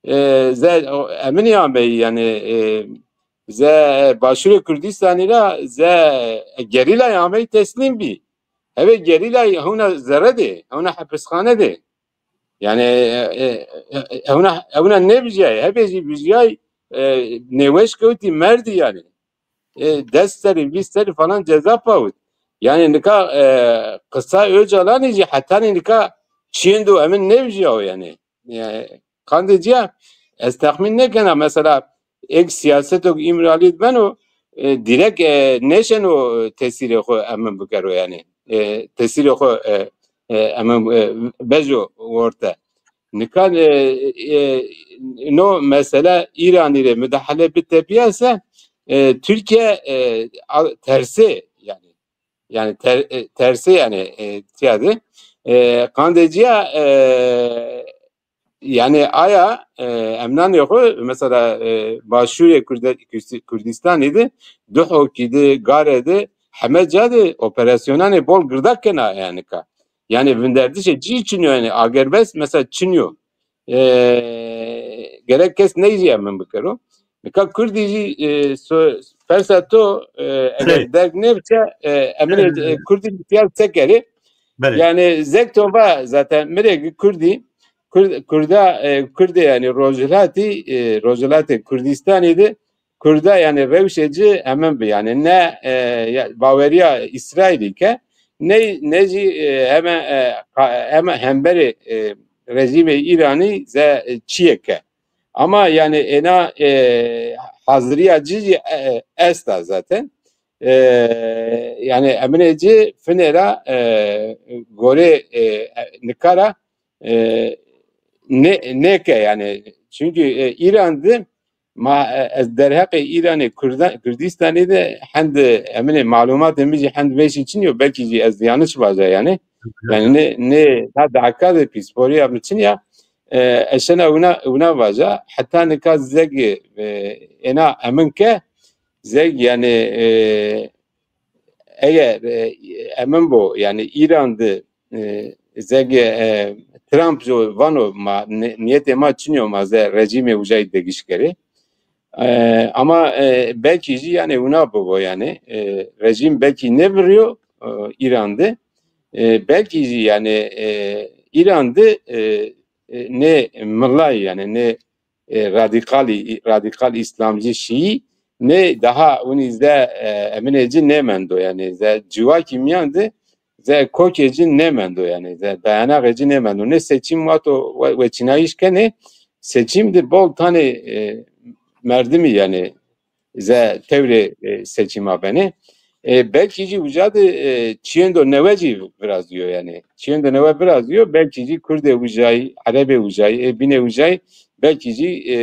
e, ze, o, eminî ameyî yanî, e, ze Başûrê Kurdistanî ra ze gerîlayî ameyî teslîm bî. Eve gerîlayî hewna zere de, hewna hepisxane de. Yanî, e, e, e, hewna, hewna nêvijyayî, hebê jî vijyayî, e, nêweş kewtî merdî yanî. E, des serî, vîst serî falan ceza pawit. Yanî nika, e, qisay Ocalanî jî hetanî nika çîyên do emin nêvijyawo yanî. E, qandê ci ya, ez texmîn nêkena mesela êk sîyaseto ke Îmralî de beno, e, dîrek, e, nêşeno tesîrê xo emin bikero yanî. E, tesîrê xo, e, e, emin, e, vejo orte. Nika, e, e, no mesela Îranî rê mudahale bi tepîya se, e, Tirkîye, e, a-, tersê yanî. Yanî ter-, e, tersê yanî, e, tîya de. E, qandê ci ya, e, yanî aya, e, emnanê xo mesela, e, Başûrê Kurde-, Kürdi-, Kurdîstanî de, Duhokî de, Gare de, heme ca de operasyonanê bol girdak kena yanî ka. Yanî vinderdişê cî çinyo yanî, agerbest mesela çinyo. E, gerek kes ney jî emin bikero. Nika Kurdî jî, e, so-, persa to, e, eger derg nêbiçe, e, eminê, e, Kurdî tîya se kerê. Belê. Yanî zek to va zaten mi rê ki Kurdî, Kurd-, Kurda, e, Kurdê yanî Rojhilatî, e, Rojhilatê Kurdîstanî de Kurda yanî rewşê ci emin bi. Yanî ne, e, ya, bawerîya Îsraîlî ke, ne, ne jî, e, heme, e, qa-, heme hemberê, e, rejîmê Îranî ze, e, çîyê ke. Ama yanî êna, e, hazirîya ci jî, e, esta zaten. E, yanî eminê ci finê ra, e, gorê, e, e, nika ra, e, nê-, nêke yanî. Çunkî, e, Îran de Ma, e, ez derheqê Îranê Kurda-, Kurdîstanî de hend, eminê malumatê mi jî hend vêşî çin yo, belkî jî ez yanlış vaja yanî. Yanî nê, nê na dahka de pîsporîya mi çin ya. E, ez şena wina, wina vaja. Heta nika zeg, e, êna emin ke zeg yanî, e, eger, e, emin bo, yanî Îran de, e, zeg, e, Trump jo vano ma, ni-, niyetê ma çin yo ma ze rejîmê ucayî degiş kerê. E, ama, e, belkî jî yanî wina bibo yanî, e, rejîm belkî nêvirîyo, e, Îran de. E, belkî jî yanî, e, Îran de, e, e, nê milayî yanî nê, e, radîkalî, radîkal îslamcî şîî nê daha winî ze, e, eminê ci nêmendo yanî ze ciwakî mîyan de ze kokê ci nêmendo yanî ze dayanaqê ci nêmendo. Nê seçîm wato we-, weçînayîş kenê, seçîm de bol tanê, e, merdimî yanî ze tewrê, e, seçîma benê. E, belkî jî uca de, e, çîyêndo newe jî virazîyo yanî. Çîyêndo newe virazîyo, belkî jî Kurdê ucayî, Erebê ucayî, ê bînê ucayî, belkî jî, e,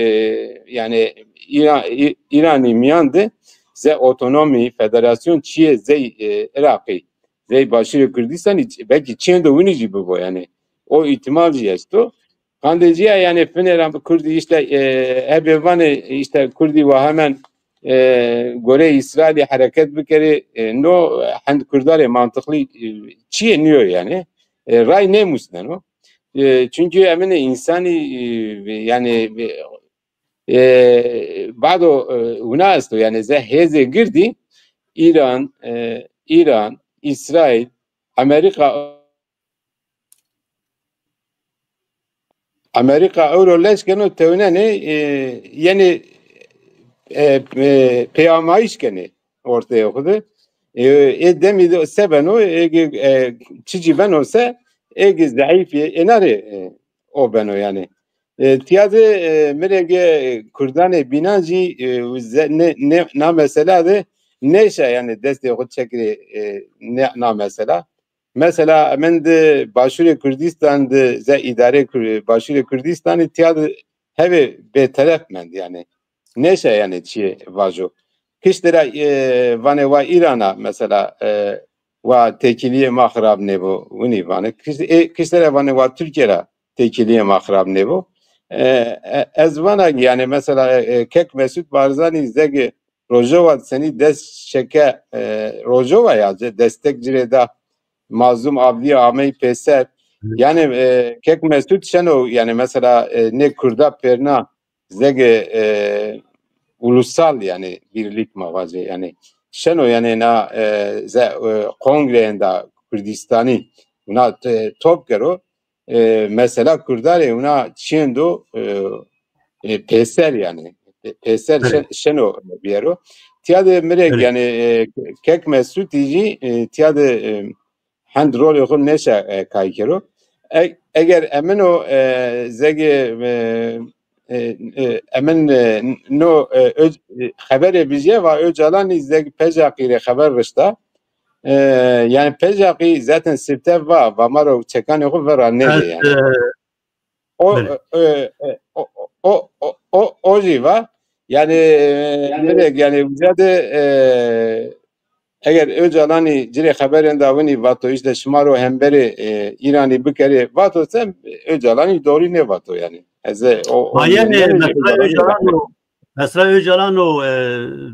yanî Îra-, Î-, Îranî mîyan de ze otonomî, federasyon çîyê zey, e, Iraqî, zey Başûrê Kurdîstanî, belkî çîyêndo winî jî bibo yanî. O îhtîmal jî esto. Qandê ci ya yanî finê ra kurdî îşte, e, hebê vanê îşte kurdî wa hemen, e, goreyê Îsraîlî hereket bikerê, e, no hend kurdarê mantiqlî, e, çîyê nîyo yanî. E, ray nêmusneno. E, çunkî eminê însanî, e, yanî, e, bado, e, wina esto yanî ze hêzê girdî Îran, e, Îran, Îsraîl, Amerîka Amerîka ewro leş keno tewnenê, e, yenê, e, e, pêamayîş kenê orteyê xwu de. E, ê demî de se beno, ê, e, çi cî beno se, ê zehîfî êna rê, e, o beno yanî. E, tîya de, e, mi rê ge kurdanê bînan jî, e, ze-, ne, ne, na mesela de nêşa yanî destê xwu çekirê, e, ne, na mesela. Mesela, emin de Başûrê Kurdîstan de ze îdarê Kur-, Başûrê Kurdîstanî tîya de hevê bêteref mend, yanî. Nêşa, yanî, çîyê vajo. Kiştî ra, e, vanê wa Îrana, mesela, e, wa têkilîyê ma xirab nêbo, winî vanê. Kiştî, e, kiştî ra vanê wa Tirkîye ra têkilîyê ma xirab nêbo. E, e, ez vana, yanî, mesela, e, kek Mesûd Barzanî zegê Rojava senî dest çeke, e, Rojava ya, ce-, destek ci rê da, Mazlum Abdî amey pêser. Yanî, e, kek Mesûd şeno, yanî mesela, e, nê kurda pêrna zegê, e, ulusal, yanî birlik ma vacê, yanî şeno, yanî na, e, ze-, e, kongreyên da Kurdîstanî wina, e, top kero. E, mesela kurdarê wina çîyêndo, e, e, pêser yanî. Pê-, pêser şe-, şeno bîyero. Tîya de mi rê yanî, e, kek Mesûtî jî, e, tîya de, e, hend rolê xwu nêşa, e, kay kero. E-, eger emin o, e, zegê, e, e, e, emin, e, no, e, Öz-, e, xeberê bijîye va Ocalanî zeg Pejaqî rê xeber rişta. E, yanî Pejaqî zaten sifte va, va ma ro çekanê xwu vera nêdê yanî. O, e, e, o, o, o, o, o jî va. Yanî, e, yanî, yanî uca de, e, eger Ocalanî ci rê xeberên da winî vato îşte şima ro hemberê, e, Îranî bikerê vato se, Ocalanî doğrî nêvato yanî. Ez, e, o, o, ma yenê mesela Ocalan o, mesela Ocalan o, e,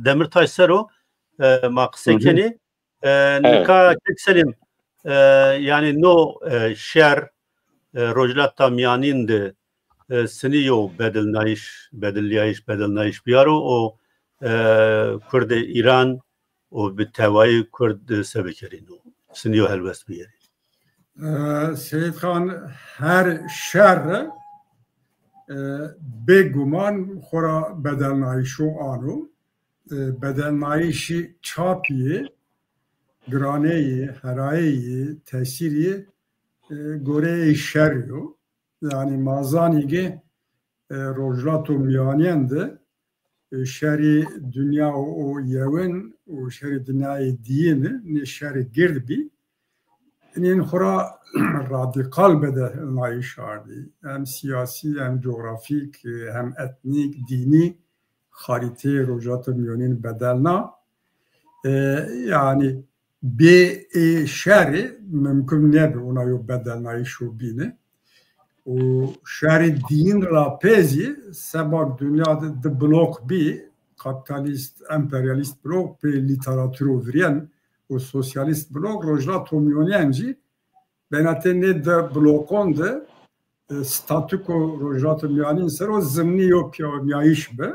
Demirtaş ser o, e, ma qise kenê. E, nika Kek Selîm, e, yanî no, e, şer, e, Rojhilata Mîyanîn de, e, sinî yo bedilnayîş, bedilîyayîş, bedilnayîş bîyaro û, e, kurdê Îran û bi tevayî kurd se bikerîno. Sinî yo helwest bîyerî. E, Seyîd Xan, her şer, e, bêguman xwu ra bedelnayîşo ano. E, bedelnayîşî çapî yê, giraneyî, herayeyî, tesîrî, e, goreyê şerî yo. Yanî ma zanî ke, e, Rojhilata Mîyanîn de, e, şerî dinya o, o yewin û şerî dinyayê dîyin nê şerî gird bî. Înên xwu ra radîkal bedelnayîş ardî. Hem sîyasî, hem cografîk, hem etnîk, dînî. xarîteyê Rojhilata Mîyanîn bedelna. E, yanî bê ê şerî mimkun nêbi ona yo bedelnayîşo bîni. Û şerî dîyin ra pê zî seba dinya di, di blok bî, kapitalîst, emperyalîst blok pê lîteraturo virîyen û sosyalîst blok, Rojhilata Mîyanîn zî beynatê nê di blokon de, e, statûko Rojhilata Mîyanîn ser o zimnî yo pîyamîyayîş bi.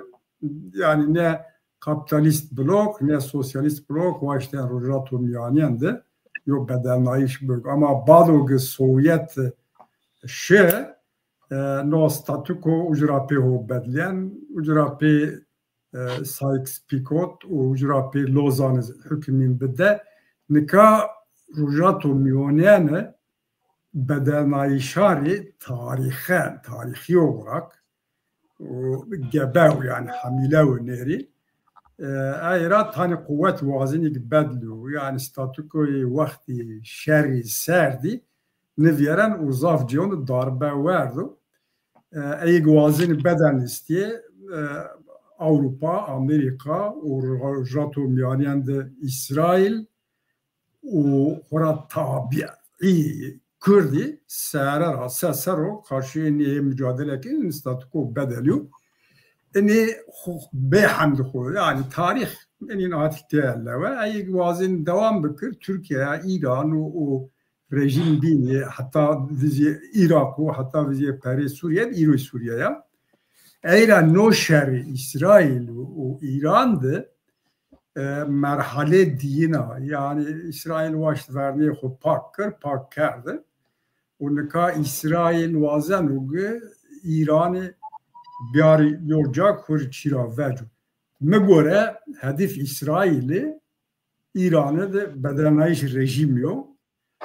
Yanî ne kapitalîst blok, ne sosyalîst blok waştên Rojhilata Mîyanîn de yo bedelnayîş bi. Ama bado ki Sovyet şi, e, no statûko uca ra pê ho bedlîyen, uca ra pê, e, Sykes-Picot û uca ra pê Lozanî hukmîn bide. Nika Rojhilata Mîyanîn bedelnayîşa rê tarîxe, tarîxî olarak, û gebe o, yanî hamîle o nêrî. E, ey ra tanî quwet wazenî ki bedlîyo. Yanî statûkoyê wextî şerî serdî nivîyeren û zaf cêyon de darbe werdo. E, ey ki wazenî bedelnîstîyê, e, Ewropa, Amerîka û Rojhilata Mîyanîn de Îsraîl û xora tabîî kurdî sere ra se ser o karşî nê mucadele kên, statûko bedelîyo. Inî xo bê hemd xo, yanî tarîx inî hatî têlewe. Ey ki wazenî dewam bikir, Tirkîya, Îran û, û rejîm bînî, heta vizê Îraq û heta vizê perê Sûrîye, îro Sûrîye ya. Ey ra no şerî Îsraîl û, û Îran de, e, merhalê dîyin a. Yanî Îsraîl waşt vernê xo pak kir, pak kerde. Û nika Îsraîl wazeno ki Îranî biyarî yo ca, xo rê çî ra veco. Mi gore hedif Îsraîlî Îranî de bedelnayîş rejîmî yo.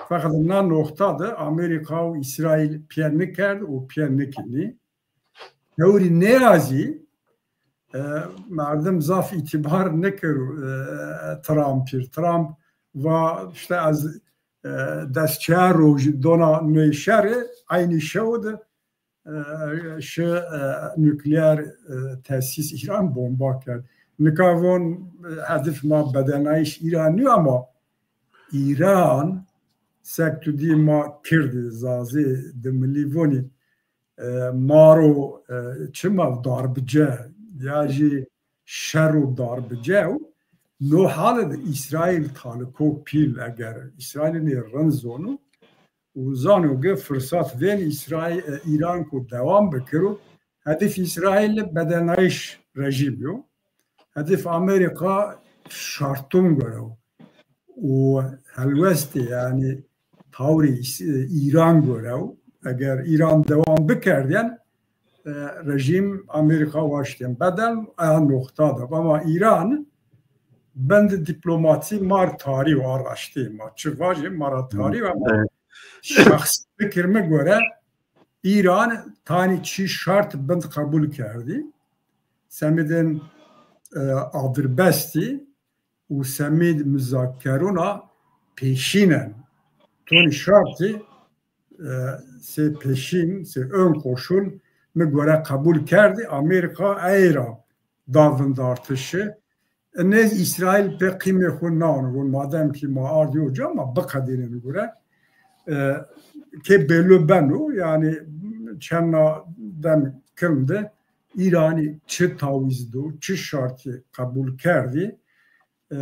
Feqet na noqta de Amerîka û Îsraîl pîye nikerd û pîye nikinî. Tewrî nê ra zî, e, merdim zaf îtîbar nikero, e, Trumpî. Trump va îşte ez, e, des çar rojî dona nê şerî, eynî şew de, e, şi, e, nukleer, e, tesîs Îran bomba kerd. Nika von, e, hedif ma bedelnayîş Îran nîyo ama Îran, sek tu dî ma kirdî, zazê, dimilî vonî, e, ma ro, e, çima darbice ya jî şer û darbice û no hale de Îsraîl taliko pîl, eger Îsraîl nê rind zono û zano ki firsat vên Îsraîl, e, Îran ku dewam bikiro, hedif Îsraîl bedelnayîş rejîm yo. Hedif Amerîka şartun gore o. Û helwestê, yanî tawrê Îs-, Îran gore o. Eger Îran dewam bikerdên, e, rejîm Amerîka waştên bedel, eya noqta de. Ama Îran bend dîplomatî mar tarî û a raştî ma. Çi vajî ma ra tarî û ama şexsî fikir mi gore Îran tanî çî şart bind qebul kerdî. Semîdên, e, adirbestî û semîd muzakerûna pêşînen. Tonî şartî, e, sê pêşîn, sê ön koşul mi gore qebul kerdî. Amerîka ey ra da vindartişî. Nêz Îsraîl pê qîmê xwu naon, von madem ki ma ardî oca, ma biqedînên gure. E, ke bello beno, yanî çend na dem kilm de Îranî çi tawîz do, çi şartî qebul kerdî, e,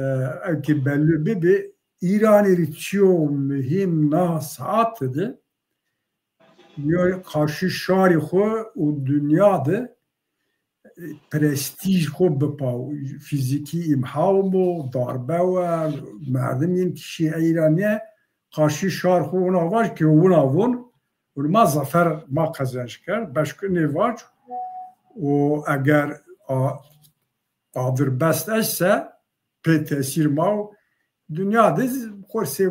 ew ki bello bibi, Îranî rê çîyo muhîm na saete de yo qarşî şarî xwu û dinya de, e, prestîj xwu bipa. Fîzîkî îmha bo, darbe wer, merdim yên kişî eyra nîye, qarşî şar xwu wina vaj ki wina von, wina ma zafer ma qezenc kerd, beşk nê vaj û eger a, adirbest ese pê tesîr ma û dinya de xwu sê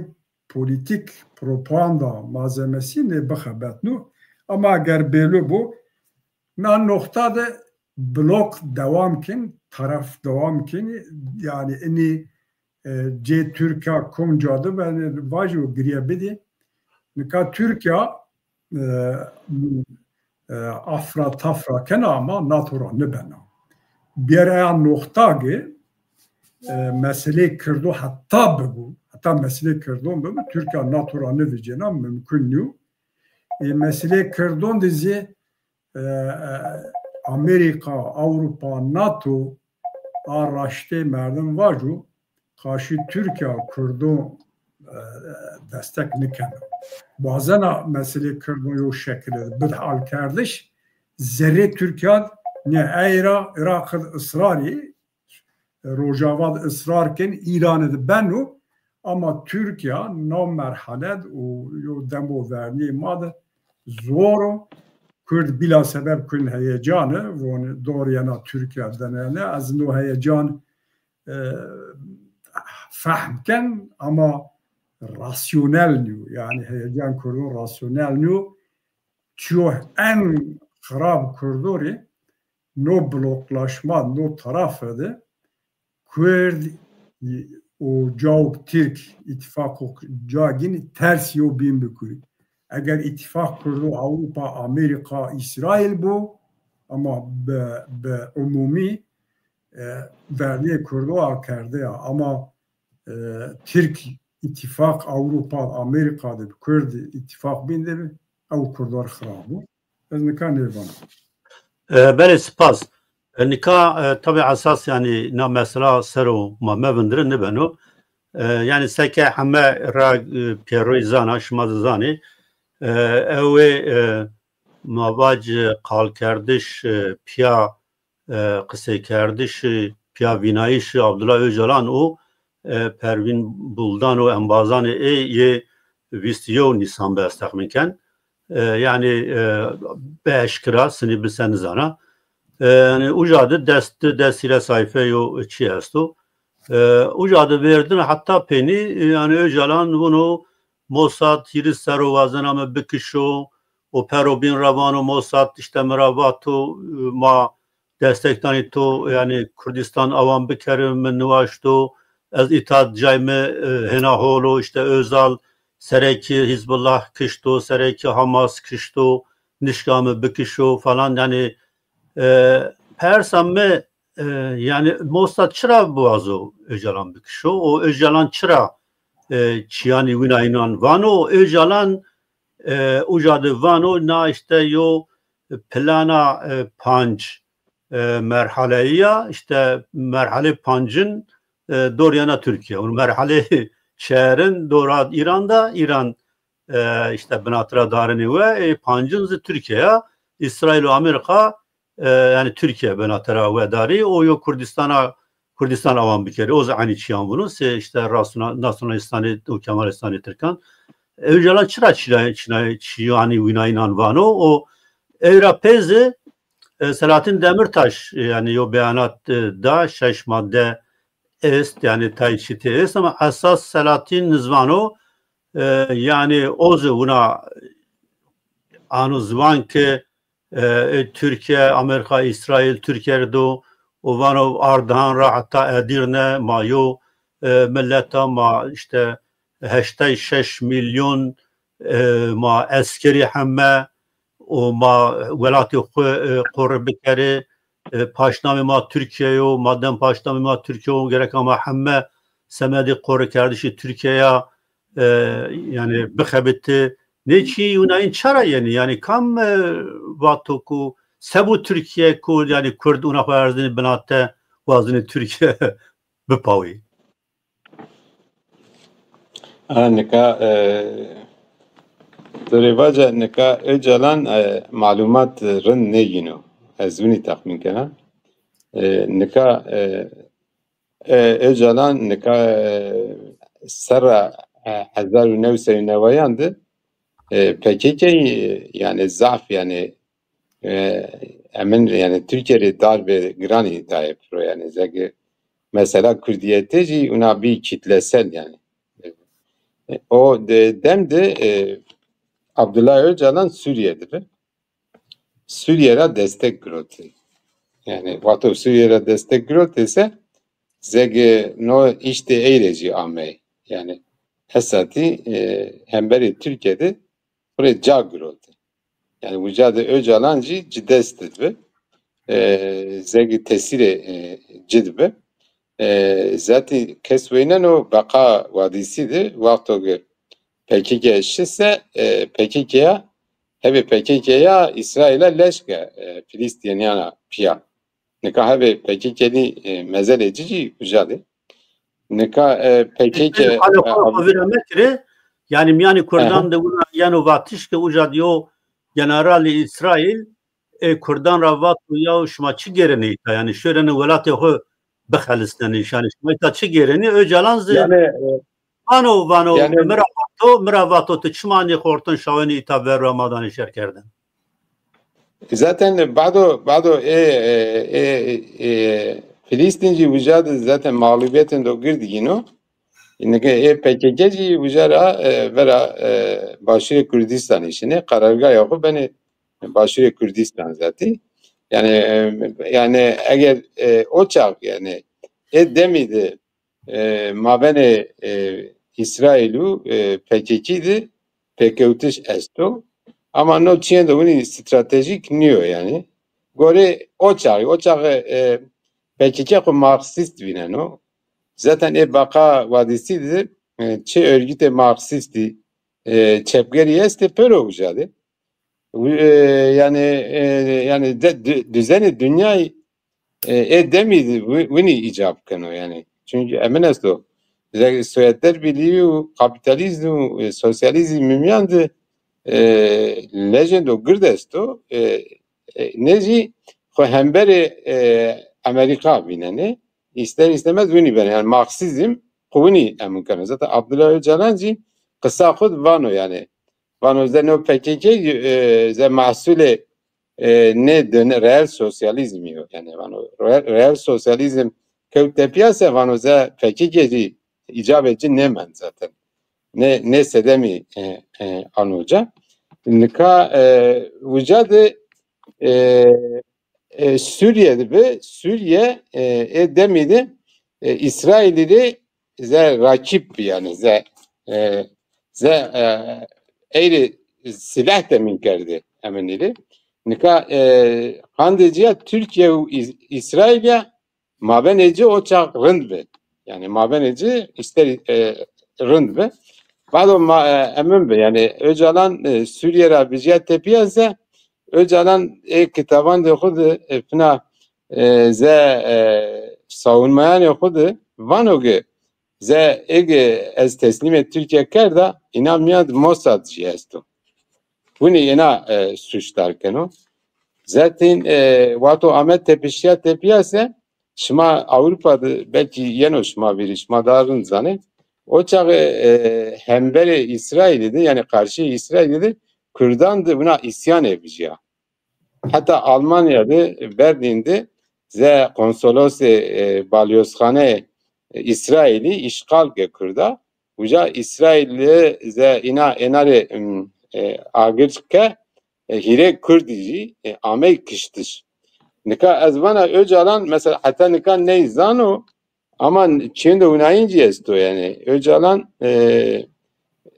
polîtîk propaganda malzemesî nê bixebetno. Ama eger bêlo bo, na noqta de blok dewam kin, taraf dewam kin, yanî inî, e, cê Tirkîya kom ca de benê vajî û girye bidî. Nika Tirkîya, e, e, afra tafra kena ama nato ra nibena. Biyeraya noxta ki, e, meselê Kirdo heta bibu, heta meselê Kirdon bibu, Türkiye NATO ra nivicêna, mümkün niyo. E, meselê Kirdon de zî, e, e, Amerika, Avrupa, NATO a raştê merdim vacu, qarşî Türkiye Kirdon, e, destek nikeno. Wazena meselê Kirdon yo şekilde bid hal kerdiş, zerrê Türkiye ne eyra Iraq id israrî, Rojava de israr ken, Îranê de beno, ama Türkiye na merhale de û yo demo vernî ma de zor o. Kurd bila sebeb kun heyecane, von dor yena Türkiye denene. Ez no heyecan, e, fehm ken ama rasyonel niyo. Yani heyecan Kurdon rasyonel niyo. Çiyo en xirab Kurdorî no bloklaşma, no tarafe de Kurd û cawk Tirk îtîfaqo ca gîn ters yo bîn bikurî. Eger îtîfaq Kurdo Ewropa, Amerîka, Îsraîl bo, ama bi, bi umumî, e, vernê Kurdo a kerde ya. Ama, e, Tirk îtîfaq Ewropa, Amerîka de bi Kurd îtîfaq bîn de bi, ew Kurdor xirab bo. Ez nika nêvana. E, belê, spas. E, nika, e, tabî esas, yanî, na mesela ser o ma mevindirin nibeno. E, yanî seke heme ra, e, pêroyî zana, şima zî zanê. E, ew ê, e, ma vac, e, qalkerdiş, e, pîya, e, qiseykerdişî, pîya vînayîşî Abdullah Ocalan û, e, Pervîn Buldan û embazanê ê yê vîst û yew Nîsan be, ez texmîn ken. E, yanî, e, bi eşkira sinî bi se nizana. E, yanî uca de des, des hîrê sayfe yo çî esto. E, uca de verdin heta pênî, e, yanî Ocalan vuno Mossad hîris serr o wazena mi bikişo, o pero bîn ra vano Mossad îşte mi ra vato, e, ma destek danî to, yanî Kurdistan awan bikerî, mi niwaşto, ez îta cay mi, e, hêna hol o, îşte Ozal serekî Hizbullah kişto, serekî Hamas kişto, nişka mi bikişo falan, yanî, e, persa mi, e, yanî Mossad çira biwazo Ocalan bikişo? O Ocalan çira, e, çiyanî wina înan vano? Ocalan, e, uca de vano na îşte yo plana, e, panc, e, merhaleyî ya, îşte merhale pancin, e, dor yena Tirkîye. Û merhale çerin dora Îran da, Îran, e, îşte binatira darinê we, e, pancin zî Tirkîye ya. Îsraîl û Amerîka, e, yanî Tirkîye binatira we darî, o yo Kurdistana, Kurdistan awan bikerî. O zî eynî çîyan vûno, sê îşte rasuna-, nasyonalîstanê û kemalîstanê tirkan. Ocalan çira çîna-, çîna-, çîyanî wina înan vano? O ewra pê zî, e, Selahattin Demirtaş, e, yanî yo beyanat, e, da, şeş madde est, yanî tay çîtê est, ama esas Selahattin nizvano, e, yanî o zî wina ano ziwan ke, e, e, Tirkîye, Amerîka, Îsraîl, Tirkîye rê do û vano Ardahan ra heta Edîrne ma yo, e, milet a, ma îşte heştay şeş milyon, e, ma eskerî heme û ma welatê xwu, e, qore bikerê, e, paşnamê ma Tirkîye yo, ma dem paşnamê ma Tirkîye yo, gereka ma heme semedê qorekerdişê Tirkîye ya, e, yanî bixebitî. Nê çî wina în çara yenî? Yanî kam, e, vato ku se bo Tirkîye ku, yanî Kurd wina xwu erzinî binate, wazenî Tirkîye bipawî? A, nika, e, to rê vaca nika Ocalan, e, malumat rind nêgîno. Ez winî texmîn kena. E, nika, e, e, Ocalan nika, e, serra, e, hezar û new sey û newayan de, e, P K K, e, yanî zaf, yanî, e, emin, yanî Tirkîye rê darbe giranî daye piro, yanî zege mesela Kurdîyetê jî wina bî kîtlesel yanî. E, o de, dem de, e, Abdullah Ocalan Sûrîye de bi. Sûrîye ra destek girotî. Yanî wexto Sûrîye ra destek girotî se, zege no îştê ey rê jî amey. Yanî esatî, e, hemberê Tirkîye de xwu rê ca girotî. Yanî uca de Ocalan jî ci dest de bi. e, zegî tesîrê, e, ci di bi. E, zetî kes weyneno beqa vadîsî di, wexto ki P K K şi se, e, P K K ya, hebê P K K ya Îsraîla leşke, e, Filîstînîyana pîya. Nika hebê P K K nî, e, mezelê ci jî uca de. Nika, e, P K K, Îsraîl qalo e, qalo xo vira mekirê, yanî mîyanî Kurdan de wina yeno vatiş ke uca de yo generalê Îsraîl, e, Kurdan ra vato ya şima çi gêrenê îta? Yanî şêrêne welatê xo bixelisnenê. Yanî şima îta çi gêrenê? Ocalan zî yanî, e, vano, vano, yanî mi ra vato, mi ra vato ti çima nêxortin şawenê îta ver ra ma danê şerkerden? Zaten bado, bado e, e, e, e, Filîstîn jî uca de zaten mağlubiyetên do gird yîno. Nika e P K K jî uca ra, e, vera, e, Başûrê Kurdîstanî şinê, qerargaya xo benê Başûrê Kurdîstan zetî. Yanî, e, yanî eger, e, o çax, yanî e demî de, e, mabenê, e, Îsraîl û, e, P K K de pêkewtiş esto. Ama no çîyên de winî stratejîk nîyo yanî. Gorê o çaxî, o çaxî, e, P K K xo Marksîst vîneno. Zaten ê beqa vadîsî de, e, çi örgütê Marksîstî, e, çepgerî estê, pêro uca de. E, yanî, e, yanî de, dü-, düzenê dinyayî, e, ê demî de wi-, winî îcab keno yanî. Çunkî emin esto, ze-, Sovyetler Birliği û kapitalizm û, e, sosyalizm mîyan de, e, lejên do gird esto, e, e, nê jî xo hemberê, e, Amerîka vînenê. Îster îstemez winî benê. Yanî Marksîzm xo winî emin keno. Zaten Abdullah Öcalan jî qisa xo de vano yanî. Vano ze no P K K, e, ze mehsulê, e, nê dön-, reel sosyalizmî yo. Yanî vano re-, reel sosyalizm kewt tepîya se vano ze P K K jî îcabê ci nêmend zaten. Nê, nê sedemî, e, e, ano uca. Nika, e, uca de, e, e, Sûrîye de bi, Sûrîye, e, ê demî de, e, Îsraîlî rê ze rakîb bi yanî, ze, e, ze, e, ey rê sîleh temîn kerdê eminî rê. Nika, e, qandê ci ya Tirkîye û Îs-, Îsraîl ya, mabenê ci o çax rind bi. Yanî mabenê ci îster, e, rind bi. Bado ma, e, emin bi. Yanî Öcalan, e, Sûrîye ra vijîya tepîya se, Öcalan ê kitabandê xo de, e, fina, e, ze, e, savunmayanê xo de vano ki ze ege ez teslîmê Tirkîye kerda, înan mîyan de Mossad jî esto. Winî êna, e, suçdar keno. Zaten, e, wexto ame tepişîya tepîya se, şima Ewropa de belkî yeno şima vîrî, şima daha rind zanê. O çaxê, e, hemberê Îsraîlî de, yanî qarşî Îsraîlî de Kurdan de wina îsyanê vijîya. Heta Almanya de, Berlîn de ze konsolosê, e, balyozxaneyê Îsraîlî îşxal ke Kurda. Uca Îsraîlî ze îna, êna rê, m, e, agir ke, e, hîrê Kurdî jî, e, amey kiştiş. Nika ez vana Öcalan mesela heta nika ney zano, ama çîyên de winayîncî esto yanî. Öcalan, e,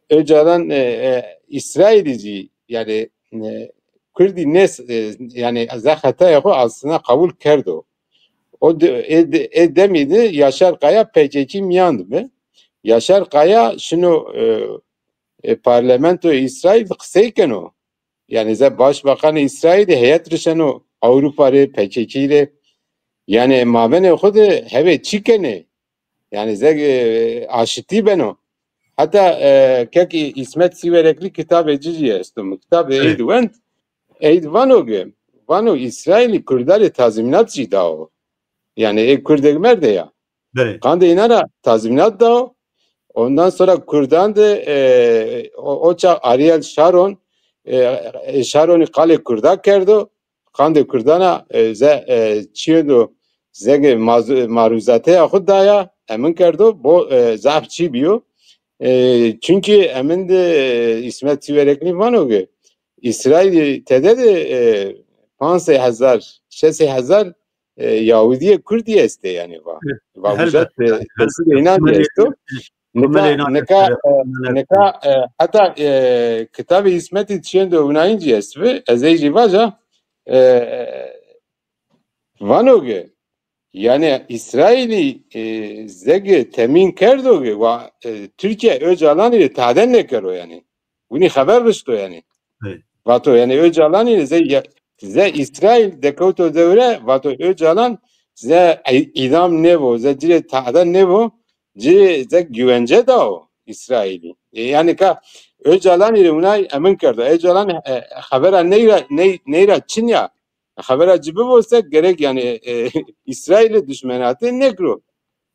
Öcalan, e, e, Îsraîlî jî yanî, e, Kurdî nês, e, yanî ze xetaya xo aslında qebul kerdo. O de, ê, de, ê demî de Yaşar Kaya P K K mîyan de bi. Yaşar Kaya şino, e, e, parlamentoyê Îsraîl qisey keno. Yanî ze başbakanê Îsraîlî heyet rişeno Ewropa rê, P K K rê. Yanî mabenê xo de hebê çi kenê. Yanî ze, e, aşitî beno. Heta, e, kek Î-, Îsmet Sîwerekli kitabê ci jî esto. Mi kitabê ey di wend, ey di vano ki, vano Îsraîlî Kurda rê tazmînat jî dao. Yanî ê Kurdek merde ya. Belê. Qandê înan ra tazmînat dao. Ondan sonra Kurdan de, e, o, o çax Ariel Sharon, e, e, Sharonî qalê Kurda kerdo. Qandê Kurdan ra, e, ze, e, çîyê do zegê maz-, marûzateya xo daya, emin kerdo, bo, e, zaf çî bîyo. E, çunkî emin de, e, Îsmet Sîwerekli vano ki, Îsraîlî tede de, e, panc sey hezar, şeş sey hezar e, Yahudiyê Kurdî estê yanî va. Evet, va elbet, uca te-, yanî, tesîrê înan jî esto. Nika, nika, e, nika, e, heta, e, kitabê Îsmetî çîyên de winayîn jî est bi, ez ey jî vaja, e, Vano ki, yani İsrailî, e, zegi temîn kerdo ki, wa, e, Türkiye Öcalanî rê tade nêkero yani. Winî xeber rişto yani. Evet. Vato yani Öcalanî rê ze, ya, ze İsrail dekewto dewre, vato Öcalan ze î-, îdam nêbo, ze ci rê tade nêbo, ci rê ze güvence dao İsrailî. E, yani ka Öcalanî rê winay emin kerdo. Öcalan, e, xebera ney ra, ney, ney ra çin ya. Xebera ci bibo se gerek yani, e, İsrailî duşmenatê nêkiro.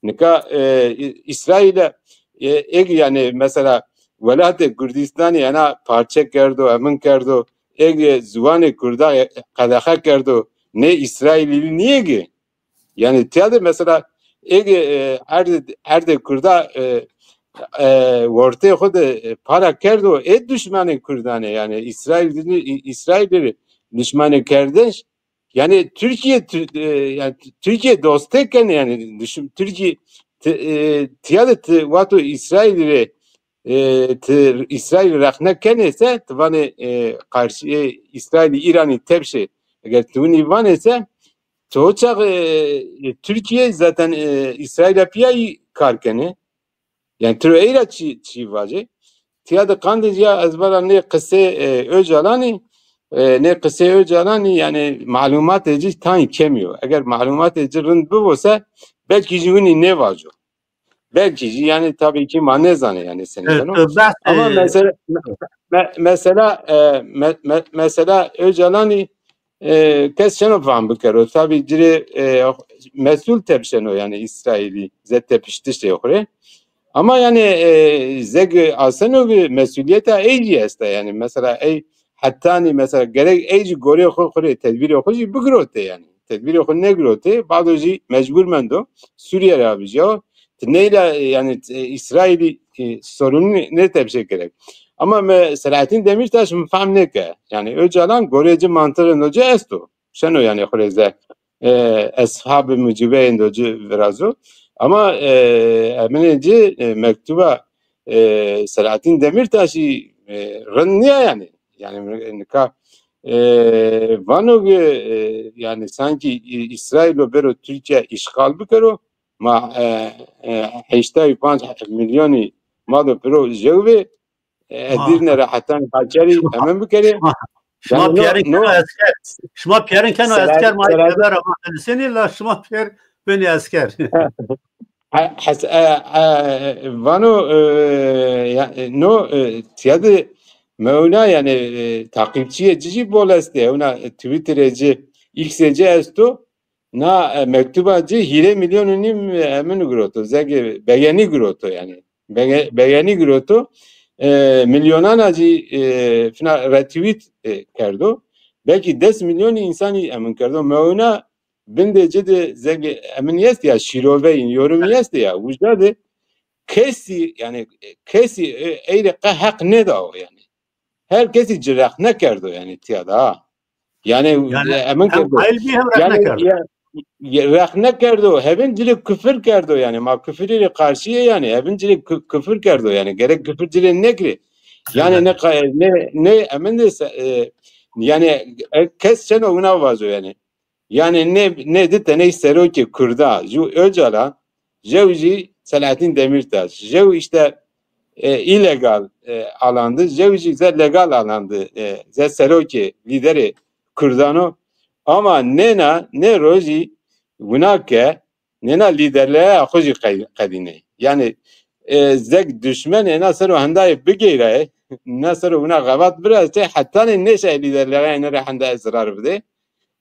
Nika, e, İ-, İsrailî, e, eg yani mesela welatê Kurdîstanî ena parçe kerdo, emin kerdo, eg ziwanê Kurda, e, qedexe kerdo, nê İsrailî nîyê ki. Yani tiya de mesela eg, e, erdê, erdê Kurda, e, e, ortê xo de, e, para kerdo, ê duşmanê Kurdanê yani İsrail, İ-, İsrailî duşmanê kerdiş. Yani Türkiye, Tür-, e, yani Türkiye dostê kenê yani düşün, Türkiye ti-, e, tiya de ti vato İsrail rê, e, ti İsrail rexne kenê se ti vanê, e, karşı, e, İsrail İranî tepşê. Eger ti winî vanê se, ti o çax, e, e, Türkiye zaten, e, İsrail piyayî kar kenê. Yani tiro ey ra çi, çi vacê? Tiya de qandê ya ez vana nê qisê, e, Öcalanî, e, nê qisê Öcalanî yani malumatê ci tayî kemî yo. Eger malumatê ci rind bibo se belkî jî winî nêvaco. Belkî jî yani tabii ki ma nêzanê yani senî vano. Ama mesela, me-, mesela, e, me-, me-, mesela Öcalanî, e, kes şeno fam bikero. Tabii ci rê, e, mesul tepşeno yani İsrailî ze tepiştişê xo rê. Ama yani, e, zeg aseno ki mesuliyeta ey jî esta yani. Mesela ey hetanî mesela gerek ey jî gorê xo xo rê tedbirê xo jî bigirotê yani. Tedbirê xo nêgirotê, bado jî mecbur mendo Suriye ra bijîyawo. Ti neyla, e, yani, e, İsrailî, e, sorunî nêtepşê gerek. Ama me Selahattin Demirtaş mi fam nêke. Yani Öcalan gorê ci mantiqê no ci esto. Şeno yani xo rê ze, e, eshab-ı mucibeyên do ci virazo. Ama, e, eminê ci, e, mektuba, e, Selahattin Demirtaşî, e, rind nîya yani. Yani nika, e, vano ki, e, yani sanki İ-, İsrailo bero Türkiye işgal bikero, ma, e, e, heştay û panc milyonî ma do piro jew bê, e, Edirne ra hetanî Hakkari emin bikerê. Şima, şima pîyerin keno esker. Şima pîyerin keno esker, ma xeber ama senî la şima pîyer benî esker. Ha, hes-, e, e, vano, e, ya, e, no, e, tiya de mewna yani, e, takipçiyê ci jî bol estê. Ewna, e, Twitterê ci, Xê ci esto. Na, e, mektuba ci hîrê milyon û nîm, e, emin giroto. Zegê begenî giroto yani. Bege-, begenî giroto. E, milyonana jî, e, fina retweet, e, kerdo. Belkî des milyonî însanî emin kerdo. Mewna bindê ci de zegê emin est ya, şîroveyîn, yorumî est ya. Uca de kesî, yani, kesî, e, ey rê qe heq nêdao yani. Her kesî ci rexne kerdo yani tiya de ha. Yani, yani e, emin hem kerdo. Qayil bî hem rexne kerdo. Ya, ya, rexne kerdo, hevin ci rê kufir kerdo yani. Ma kufirî rê qarşî yê yani. Hevin ci rê ku-, kufir kerdo yani. Gerek kufir ci rê nêkirê. Yani ne, ne, ne emin de se-, e, yani, e, kes çeno wina vazo yani. Yani nê, nê di teney serokê Kurda, ju Öcalan, jew jî Selahattin Demirtaş, jew işte, e, illegal, e, alan di, jew jî ze legal alan di, e, ze serokê, lîderê Kurdan o. Ama nêna, nê rojî wina ke, nêna lîderleya xo jî qey-, qedînê. Yani, e, zeg duşmen êna ser o hendayê bigeyraye, na ser o wina xebat birastê, hetanê nêşaye lîderleya êne rê hendayê zirar bidê.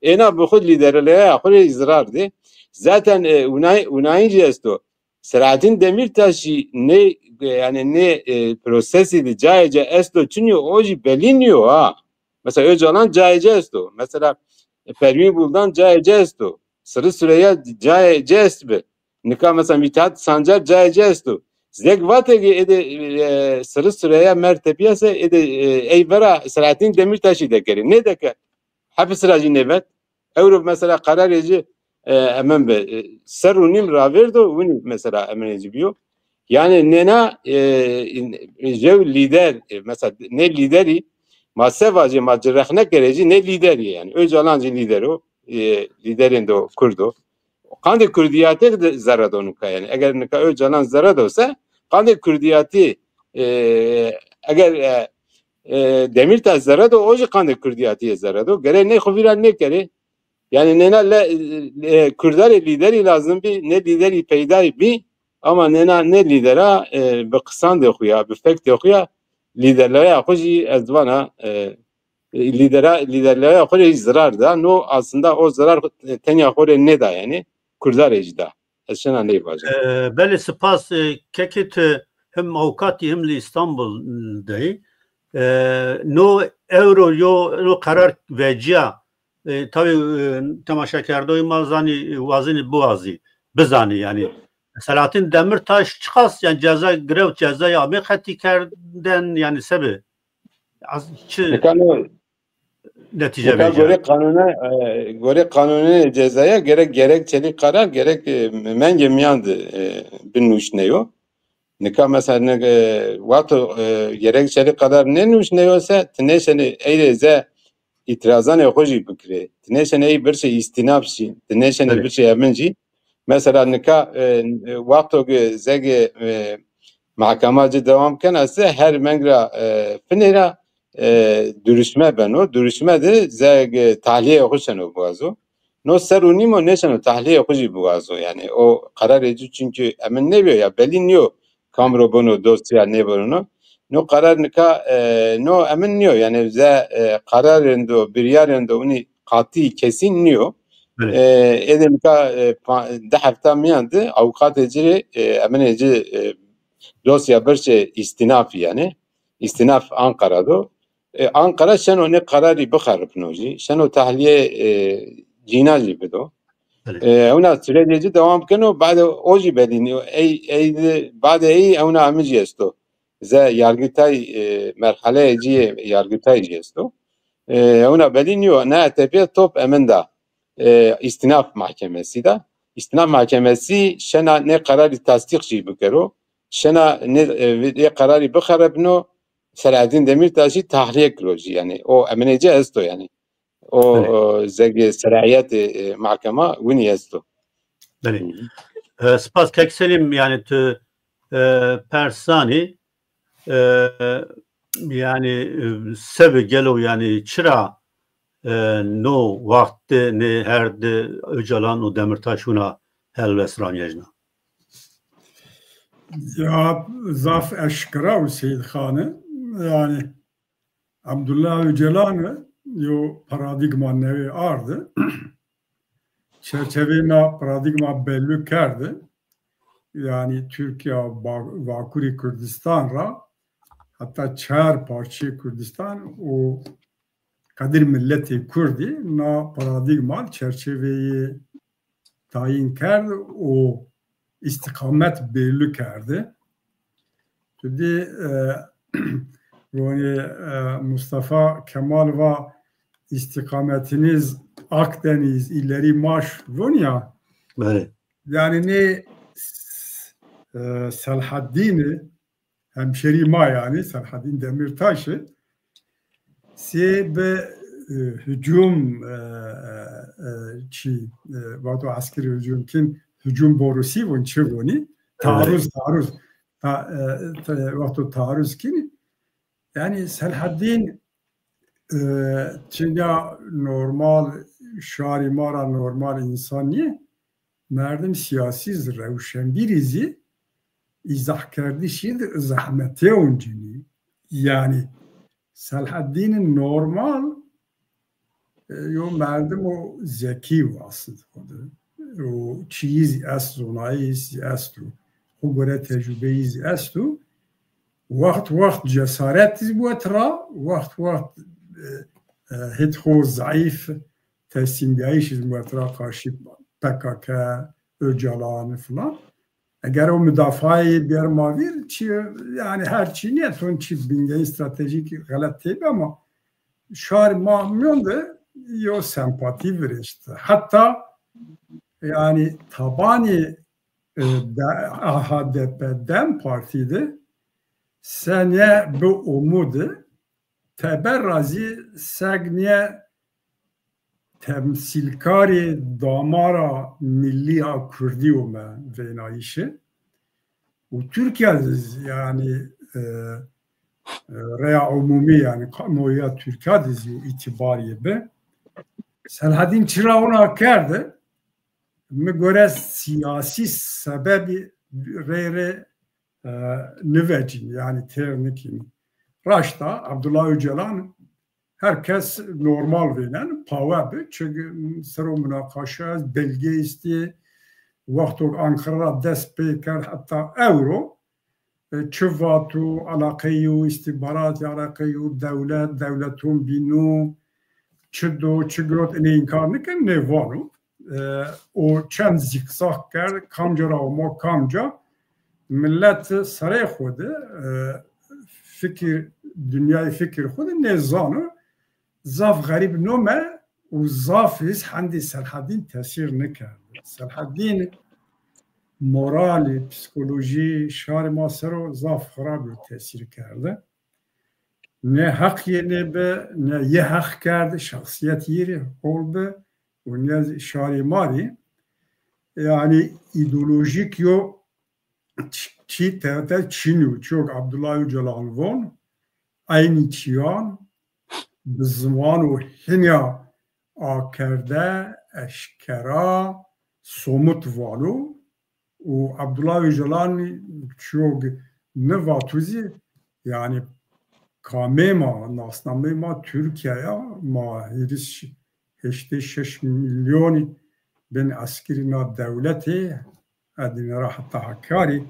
Êna bi xwu lîderleya xwu rê zirar dê. Zaten, e, winay-, winayîn jî esto. Selahattin Demirtaş jî nê, e, yani nê, e, prosesî de cayê ci esto, çinyo o jî belî nîyo ha. Mesela Öcalan cayê ci esto. Mesela, e, Pervîn Buldan cayê ci esto. Sirri Süreyya cayê ci est bi. Nika mesela Mithat Sancar cayê ci esto. Zek vate ki êdî, e, Sirri Süreyya mer tepîya se êdî, e, ey vera Selahattin Demirtaşî dekerê. Nêdeke. Hepis ra jî nêvet. Ewro mesela qerarê ci, e, emin bi, e, serr û nîm ravêrdo, winî mesela eminê ci bîyo. Yani nêna, e, jew lîder, e, mesela nê lîderî, ma se vajê, ma ci rexne kerê jî nê lîderî yani. Öcalan jî lîder o. e, lîderên do Kurd o. Qandê Kurdîyatî de zerre do nika yanî. Eger nika Ocalan zerre do se, qandê Kurdîyatî, e, eger, e, e, Demîrtaş zerre do, o jî qandê Kurdîyatî yê zerre do. Gerek ney xo vîra nêkerê. Yanî nêna le, e, Kurda rê lîderî lazim bî, nê lîderî peyda bî, ama nêna nê lîdera, e, bi qisandê xo ya, bi fektê xo ya, lîderleya xo jî ez vana, e, lîdera, lîderleya xo rê jî zirar da. No aslında o zirar tenya xo rê nêda yanî, Kurda rê jî da. Ez şena ney vajim. E, belê, spas, e, kekê tu him avukatî him li Îstanbul de yî. E, no ewro yo, no qerar vecîya, e, tabî, e, temaşekerdoyê ma zanî, wazenî biwazî, bizanî yanî. Selahattin Demirtaş çiqas yanî ceza girewt, cezayê amê qetî kerden yanî sebe? Az, çi Nika no, netîce nika vecîya? Gorê qanûne, e, gorê qanûne cezaya gerek gerekçelî qerar, gerek, e, mengê mîyan de, e, binuşneyo. Nika mesela ne, e, wexto, e, gerekçelî qerar nênuşneyo se, ti nêşenê ey rê ze îtîrazanê xo jî bikirê. Ti nêşenê ey birşê îstînaf jî, ti nêşenê Belê. birşê emin jî. Mesela nika, e, e, wexto ke zegê, e, mehkema ci dewam kena se her meng ra, e, finê ra, e, duruşme beno. Duruşme de zeg, e, tahliyeyê xo şeno biwazo. No ser û nîmo nêşeno tahliyeyê xo jî biwazo. Yanî o qerarê ci çunkî emin nêbîyo ya belî nîyo kam ro bono dosya nêbono. No qerar nika, e, no emin nîyo. Yanî ze, e, qerarên do, biryarên do unî qatî kesîn nîyo. Belê. E, êdî nika, e, pa-, di hefta mîyan de avukatê ci rê, e, eminê ci, e, dosya birşê îstînafî yanî. Îstînaf Anqara do. E, Anqara şeno nê qerarî bixeripno jî. Şeno tahliyê, e, cîna jî bido. Belê. E, ewna sürecê ci dewam keno, badê o jî belî nîyo. Ey, ey de, badê ey ewna emin jî esto. Ze Yargıtay, e, merhaleyê ci yê Yargıtay jî esto. E, ewna belî nîyo. Naya tepîya top emin da, e, îstînaf mahkemesî da. Îstînaf mahkemesî şena nê qerarî tasdîq jî bikero. Şena nê, e, vê qerarî bixerepno, Selahaddin Demirtaş jî tahliye kiro jî. Yanî o eminê ci esto yanî. O, Belê. o, zegê serayetê, e, mahkema winî esto. Belê. Hı hı. E, spas kek Selîm, yanî tu, e, pers zanî, e, yanî, e, sebe gelo, yanî çira, e, no wext de nê her di Ocalan û Demirtaş wina helwest ramiyejna? Ya zaf eşkera û Seyîd Xanî, yanî Abdullah Ocalanî yo paradîgma newê ardi. Çerçeveyê na paradîgma belli kerdi. Yanî Tirkîya, Ba-, Vakurê Kurdistan ra heta çar parçeyê Kurdistan û qedir miletê Kurdî na paradîgma çerçeveyê tayîn kerd û îstîqamet belli kerdi. Tu dî, e, ronê, e, Mustafa Kemal va, "İstikametiniz Akdeniz, ileri marş" von ya. Belê. Yanî nê, e, Selahaddînî, hemşerî ma yanî, Selahaddîn Demirtaşî, sê bi, e, hücum, e, e, e, çi, e, vato eskeri hücum kin, hücum borusu von çi vonî, taarruz, taarruz. Ta-, e, te-, vato taarruz kin, yanî Selahaddîn, e, çinya normal, şarî ma ra normal însan nîyê. Merdim sîyasî zî, rewşenbîrî zî îzahkerdişî di zehmetê oncînî. Yanî Selahaddînî normal, e, yo merdimo zekî yo aslında. O çîyî zî est, zonayî zî esto. Xo gore tecrubeyî zî esto. Wext wext cesaret zî bi wet ra, wext wext, e, e, hêt xo zayîf, teslîmbîyayîşî zî bi wet ra karşî P K K, Ocalan filan. Eger o mudafaayê bîyerê ma vîr, çi, yanî her çî nîye, ton çi bingeyî stratejîk xelet têbî ama şarê ma mîyon de yo sempatî virêşt. Heta yanî tabanî, e, de, A H D P DEM Partî de senîye bi umû de teber ra zî seg nîye temsîlkarê damara millî a kurdî ome vênayîşî. Û Tirkîya de zî, yanî, e, e, reya umûmî, yanî kamuoya Tirkîya de zî îtîbarî bi. Selhedîn çira wina kerde? Mi gore sîyasî sebebî rê rê, e, nivecîn, yanî têr nikîn. Raşta Abdullah Öcalan her kes normal vênen, pawe bi. Çi sero munaqaşe, belge îstî, wexto Ankara ra dest pê kerd heta ewro, e, çi vato, eleqeyî û îstîbaratî, eleqeyî û dewlet, dewleton bîno, çi do, çi girot, inê înkar nikin, nê vano. E, o çend zîkzak kerd, kamca ra amo kamca, millet sereyê xwu de, e, fikir, dinyayê fikir xwu de nêzano. Zaf xerîb nome û zaf hîs hendî Selhedîn tesîr nikerde. Selhedîn moralî, psîkolojî şarê ma ser o zaf xirab û tesîr kerde. Ne heq yê nê bi, ne yê heq kerd, şexsîyet yê rê hol bi û ne şarê ma rê. Yanî îdeolojîk yo çî tewte çin û çok Abdullah Öcalan von, eynî çîyan bi ziwano hinya akerde, eşkera, somut vano. Û Abdullah Öcalan çok nivato zî, yanî kamê ma, nasnameyê ma Tirkîya ya, ma hîris heştê şeş mîlyonî bin eskirî na dewletê, edîne ra heta Hakkari,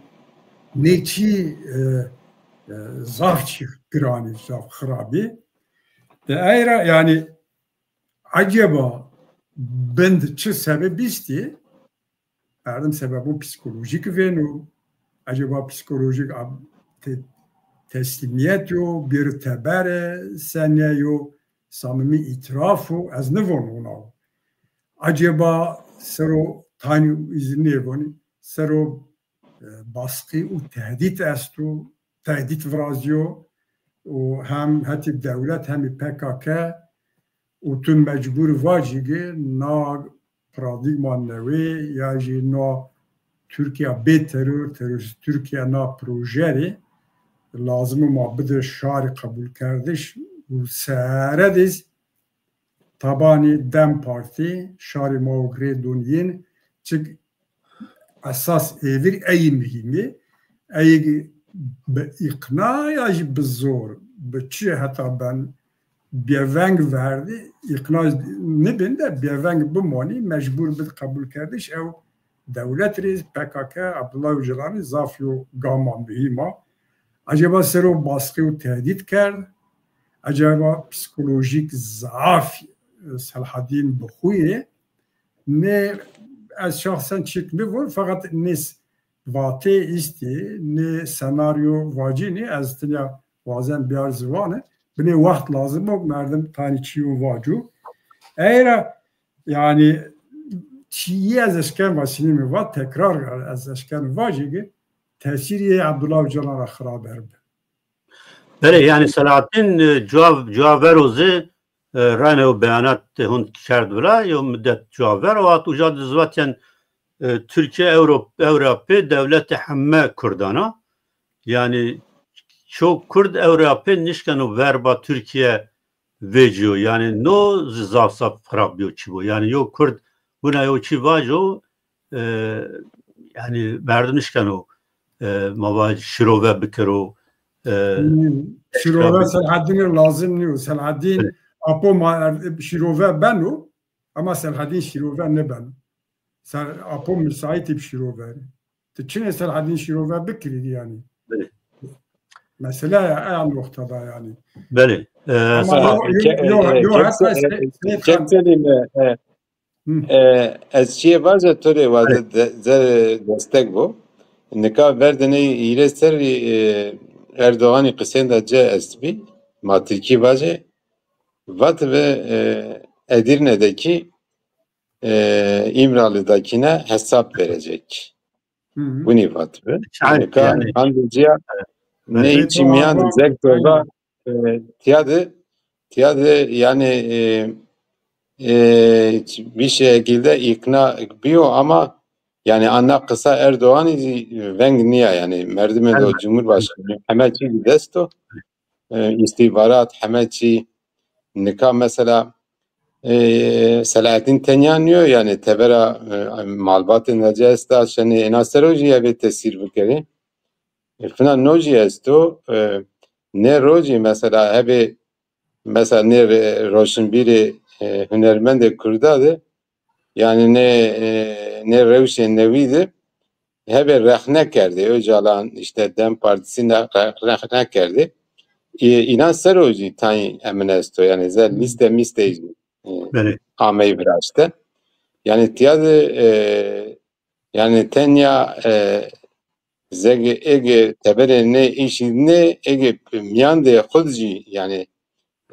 nê çî, e, e, zaf çî giranî, zaf xirabî. De ey ra, yanî, eceba bin de çi sebeb îstî? Merdim sebebon psîkolojîk vêno. Eceba psîkolojîk a-, te-, teslîmîyet yo, bêrî teber e, senîye yo, samimî îtîraf o, ez nivon wina wo. Eceba sero tanî îzî nêvonî, sero, e, basqî û tehdît esto, tehdît virazîyo û hem hetî dewlet hem P K K û tu mecbur vacî ki na paradîgma newê ya jî na Tirkîya bê teror, terorîst Tirkîya na proje rê lazim o ma bide şarê qebulkerdiş û sere de zî tabanî DEM Partî şarê ma û rê don yin çik esas êvir ey muhîm ê. Ey bi îqna ya jî bi zor, bi çi heta ben bêveng verdî, îqna nibin de bêveng bimonî, mecbur bid qebulkerdiş, ew dewlet rê, P K K, Abdullah Öcalanî zaf yo gama muhîm a. Eceba sero basqî û tehdît kerd? Eceba psîkolojîk zaf, e, Selhedîn bi xwu yê? Nê, ez şexsen çîk nivon, feqet nê s-, vatê îstî, nê senaryo vacînî, ez tinya wazen biyar ziwani. Binê wext lazim o, merdim tanî çîyo vaco. Ey ra, yanî, çîyê ez eşken va, şinî mi va, tekrar ez eşken vajî ki tesîrê Abdullah Öcalan ra xiraber bi. Belê, yanî Selahattîn, e, cuwa, cuwa ver o zî, e, rayne û beyanat hund kerd vila, yo mudet cuwa ver o, hat uca de zî vatên, e, Tirkîye ewro, ewra pê dewletê heme kurdan a. Yanî çok kurd ewra pê nişkeno verba Tirkîye vecîyo. Yanî no zî zaf zaf xirab bîyo çî bo. Yanî yo kurd wina yo çî vajo, e, yanî merdim nişkeno, e, ma vaj şîrove bikero, e, şîrove Selhedînî lazim nîyo. Selhedîn apo ma er-, şîrove beno, ama Selhedîn şîrove nêbeno. Ser apo müsait ib şîrove. Ti çinê Selhedîn şîrove bikirî yanî. Belê. Mesela ya, eya noxtada yanî. Belê. E, ama yo, yo, yo, e, yo, heta se-, se-, e, e, ez çîyê vaze to rê vaze de-, zerê destek bo. Nika verdinê hîrê serrî, e, Erdoganî qisênda ci estbî. Ma Tirkî vajê. Vatibî, e, Edirne'deki, e, İmralı'dakine hesap verecek. Winî vatibî. Nika yanî, andiciya ney çî mîyan zek dola, e, tîya de, tîya de yanî, e, e, bir şekilde ikna biyo ama yani anna qisa Erdoğanî zî veng nîya yani merdimê do Cumhurbaşkanı heme çî zî dest o. E, istihbarat heme çî nika mesela e, Selahattin tenya nîyo yani tebera e, malbatê nece esta şenê êna sero jî hebê tesîr bikerê. E, fina no jî esto e, ne rojî mesela hebê mesela nê re- roşinbîrê e, hunermendê Kurda de yani ne e, ne rewşê newî de hebê rexne kerdê. Ocalan işte DEM Partisi ne re- rexne kerdê. E, înan sero jî tayî emin esto yani ze lîste mîste jî e, Belê. Ameyî viraşte. Yani tiya de e, yani tenya e, Zege ege teberê nê îşî nê ege mîyandê xwu de jî yani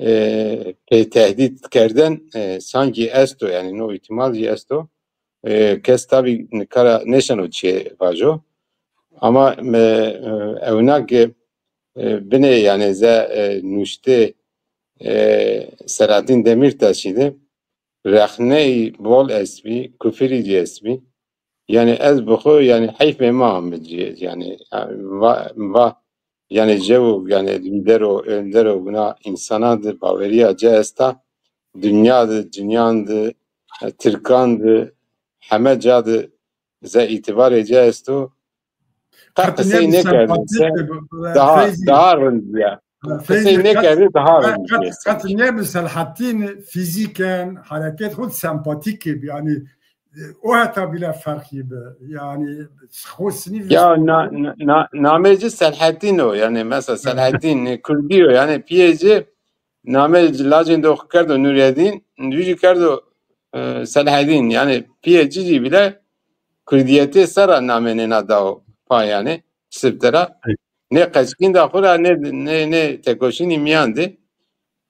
e, pê tehdît kerden e, sankî esto yani no îhtîmal jî esto. E, kes tabî nika ra nêşeno çîyê vajo. Ama e, e, ewna ke e, binê yani ze e, nuştê e, Selahattin Demirtaşî de rexneyî bol estbî, kufirî jî estbî. Yani ez bi xwu yani heyfê ma mi cî yani va, va yani jewo yani lîdero, öndero wina însana de bawerîya ci esta. Dinya de, cinîyan de, e, tirkan de, heme ca de ze îtîbarê ci esto. Qe qisey nêkerdin se daha daha rind ya. Qisey nêkerdin daha rind ya. Qet nêbi Selahattîn fîzîken, hereket xwu sempatik bi. Yani e, o heta bile ferqî bi. Yani xwu sinî Ya na, na, na, namê ci Selahattîn o. Yani mesela Selahattîn e, Kurdî yo. Yani piyê ci namê ci lacên de xwu kerdo Nûreddîn, nû jî kerdo e, Selahaddîn. Yani piyê ci jî bile Kurdiyetê ser ra namê nêna dao pa yani. Sibte ra. Nê qeçkîn da xwu ra, nê, nê, nê tekoşînî mîyan de.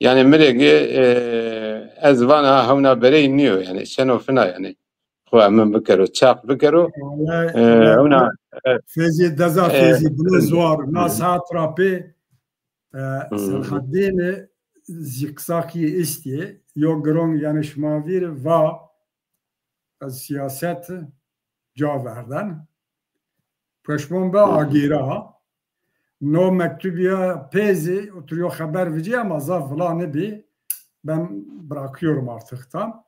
Yani mi rê ge, e, ez vana hewna berey nîyo. Yani şeno fina yani. Xwu emin bikero, çaq bikero. E, hewna, e, Feyzî, deza e, Feyzî, bino zor. Na saet ra pê e, Selahaddîn zî qisakî istî, yo giron yani şima vîr va, ez siyaset ca verden. Peşmon be agîra. No mektubîya pê zî, otur yo xeber vicî ama zaf vila nibî. Ben bırakıyorum artık tam.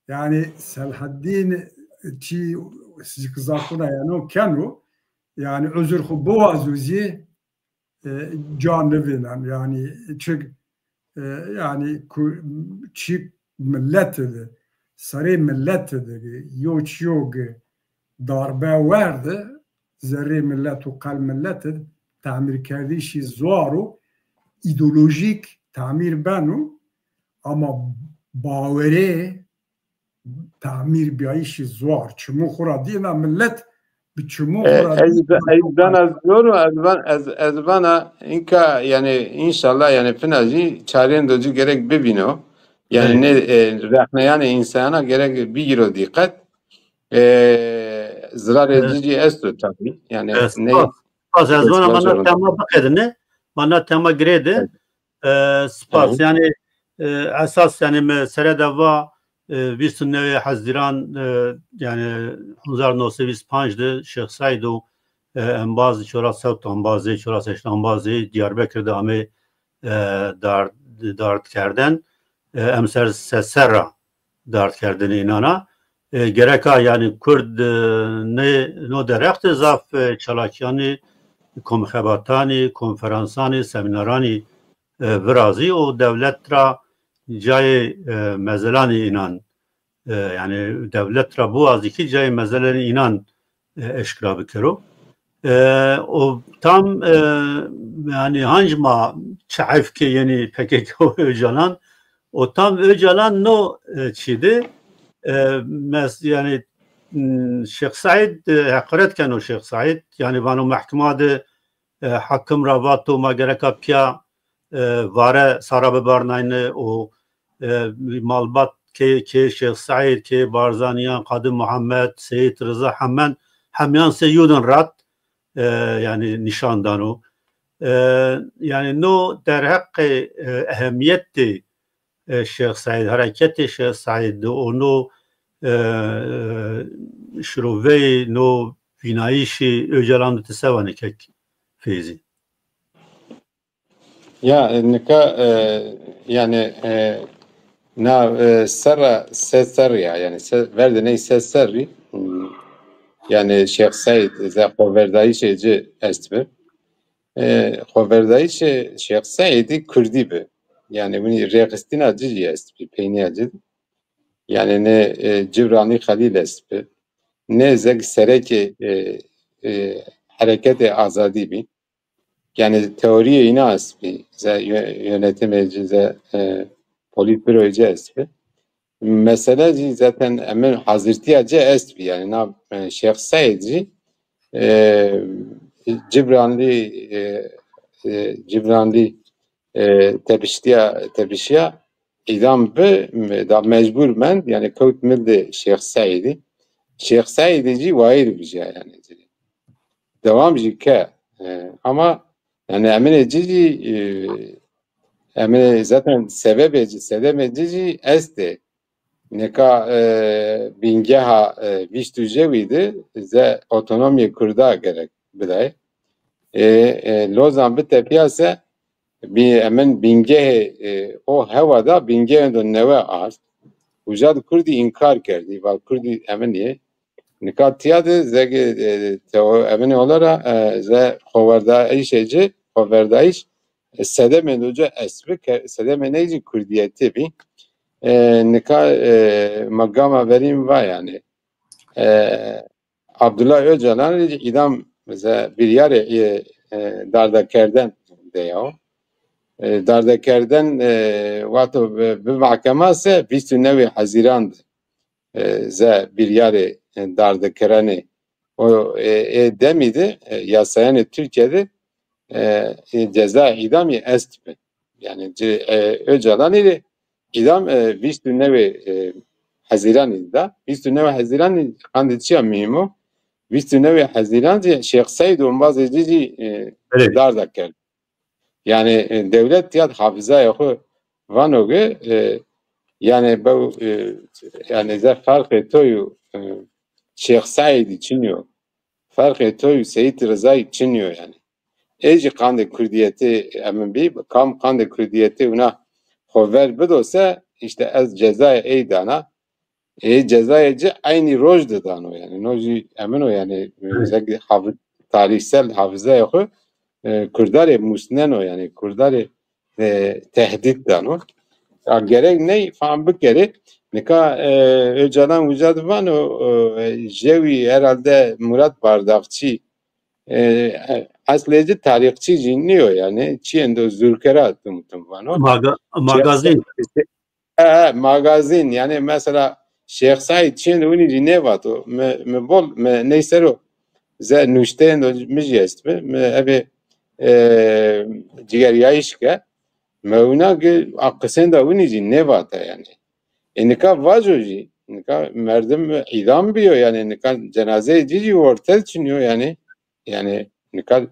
Yani Selahaddîn çî zî qisakuna yani o keno. Yani özür xwu biwazo zî e, ca nivînen. Yani çik e, yani ku, çî millet de, serê millet de yo çîyo ge darbe werde, zerrê millet û qel millet de tamîrkerdişî zor û îdeolojîk tamîr beno ama bawerê tamîr bîyayîşî zor. Çimû xwu ra dîna millet bi çimû xwu ra dîna. Ez zana zor û ez van, ez, ez vana înka, yani înşallah yani fina jî çarên do ci gerek bibîno. Yani nê e, rexneyanê însana gerek bigîro dîqet. E, zirarê ci jî esto tabî. Yani nê spas, ez vana ma na tema biqedine, ma na tema girêde. E, spas. Yani e, esas yani mi sere de va e, vîst û newê Hezîran e, yani hezar no sey vîst panc de Şêx Seîd û e, embazî çoras hewt embazî, çoras heşt embazî Diyarbekir de amê e, dard, dardkerden. E, emser se serra dardkerdinê înan a. E, gereka yani Kurd e, nê no derex de zaf e, çalakîyanî, komxebatanî, konferansanî, semînaranî e, virazî û dewlet ra cayê e, mezelanê înan e, yani dewlet ra biwazî ki cayê mezelanê înan e, eşkera bikero. E, o tam e, yani hanc ma çi heyf ke yenî P K K û Ocalan, o tam Ocalan no e, çî de e, mes, yani m, Şêx Seîd e, heqaret keno Şêx Seîd, yani vano mehkema de e, hakim ra vato ma gereka pîya e, vare sara bibarnayne û e, malbat kê, kê Şêx Seîd, kê Barzanîyan, Qadî Muhammed, Seyîd Riza hemen, hemîyan sey yo din rat e, yani nîşan dano. E, yani no derheqê e, ehemîyetê e, Şêx Seîd, hereketê Şêx Seîd de û no, e, şiroveyê no vînayîşê Ocalan de ti se vanê kek Feyzî? Ya, e, nika, e, yanî, e, na, e, serra se serrî ya, yanî se, verdê ney se serrî, hmm, yanî Şêx Seîd ze xoverdayîşê ci estbi. E, xoverdayîşê Şêx Seîdî kurdî bi. Yanî winî rêxistina ci jî estbi, peynîya ci. Yanî nê, e, Cibranlî Xelîl estbi. Nê zeg serekê, e, e, hereketê azadî bî. Yanî teorîyê îna estbî. Ze yö-, yönetimê ci, ze, e, polîtbüroyê ci estbî. Mesele jî zaten emin hazirtîya ci estbî. Yanî na, e, Şêx Seîd jî, e, Cibranlî, e, e, Cibranlî, e, tepiştîya, tepişiya îdam bi, da mecbur mend, yanî kewt mildê Şêx Seîdî. Şêx Seîdî jî wayîr vijya yanî. Dewam jî ke. E, ama yanî eminê ci jî, e, eminê zaten sebebê ci, sedemê ci jî estê. Nika, e, bîngeha, e, vîst û jewî de ze otonomîyê Kurda gerek bidayê. E, e, Lozan bitepîya se bî-, emin bîngehê, e, o hewa da bîngehê do newe ard. Uca de Kurdî înkar kerdî, va Kurdî emin yê. Nika tîya de zegê, e, teo-, eminê ola ra, e, ze xoverdayîşê ci, xoverdayîş, e, sedemê do ci estbi, ke-, sedemê ney jî kurdîyetî bî. E, nika, e, ma gama verîn va yanî. E, Abdullah Ocalan îdam ze biryarê, e, e, dardekerden de ya. E, dardekerden, e, wexto bi, bi mehkema se vîst û newê Hezîran de, e, ze biryarê, e, dardekirenê. O, e, e, demî de, e, yasayanê Tirkîye de, e, e, ceza îdamî estbi. Yanî ci, e, Ocalanî rê îdam, e, vîst û newê, e, Hezîranî da. Vîst û newê Hezîranî qandê çi ya muhîm o? Vîst û newê Hezîran jî Şêx Seîd û embazê ci jî, e, darda kerd. Yanî, e, dewlet tîya de hafizaya xwu vano ki, e, yanî bew, e, yanî ze ferqê to yo, e, Şêx Seîdî çin yo. Ferqê to yo Seyîd Rizayî çin yo yanî. Ê jî qandê kurdîyetê emin bî, kam qandê kurdîyetê wina xo ver bido se, îşte ez cezayê ey dana. Ê cezayê ci eynî roj de dano yanî. No jî emin o yanî, zek hafi-, tarîhsel hafizaya xo, e, kurdarê musneno yanî, kurdarê, e, tehdît dano. Ya gerek ney fam bikerê. Nika, e, Ocalan uca de vano, e, jewî herhalde Murat Bardakçî, e, e, eslê ci tarîxçî jî nîyo yanî. Çîyêndo zûrkera tim tim vano. Maga-, magazîn. E, e, magazîn, yanî mesela Şêx Seîd çîyêndo winî jî nêvato. Mi, mi bol, mi ney ser o ze nuşteyêndo mi jî estbi. Mi ebe, e, cigeryayîş ke. Mi wina ki a qisênda winî jî nêvate yanî. E, nika vajo jî, nika merdim îdam bîyo yanî, nika cenazeyê ci jî orte çinîyo yanî. Yanî nika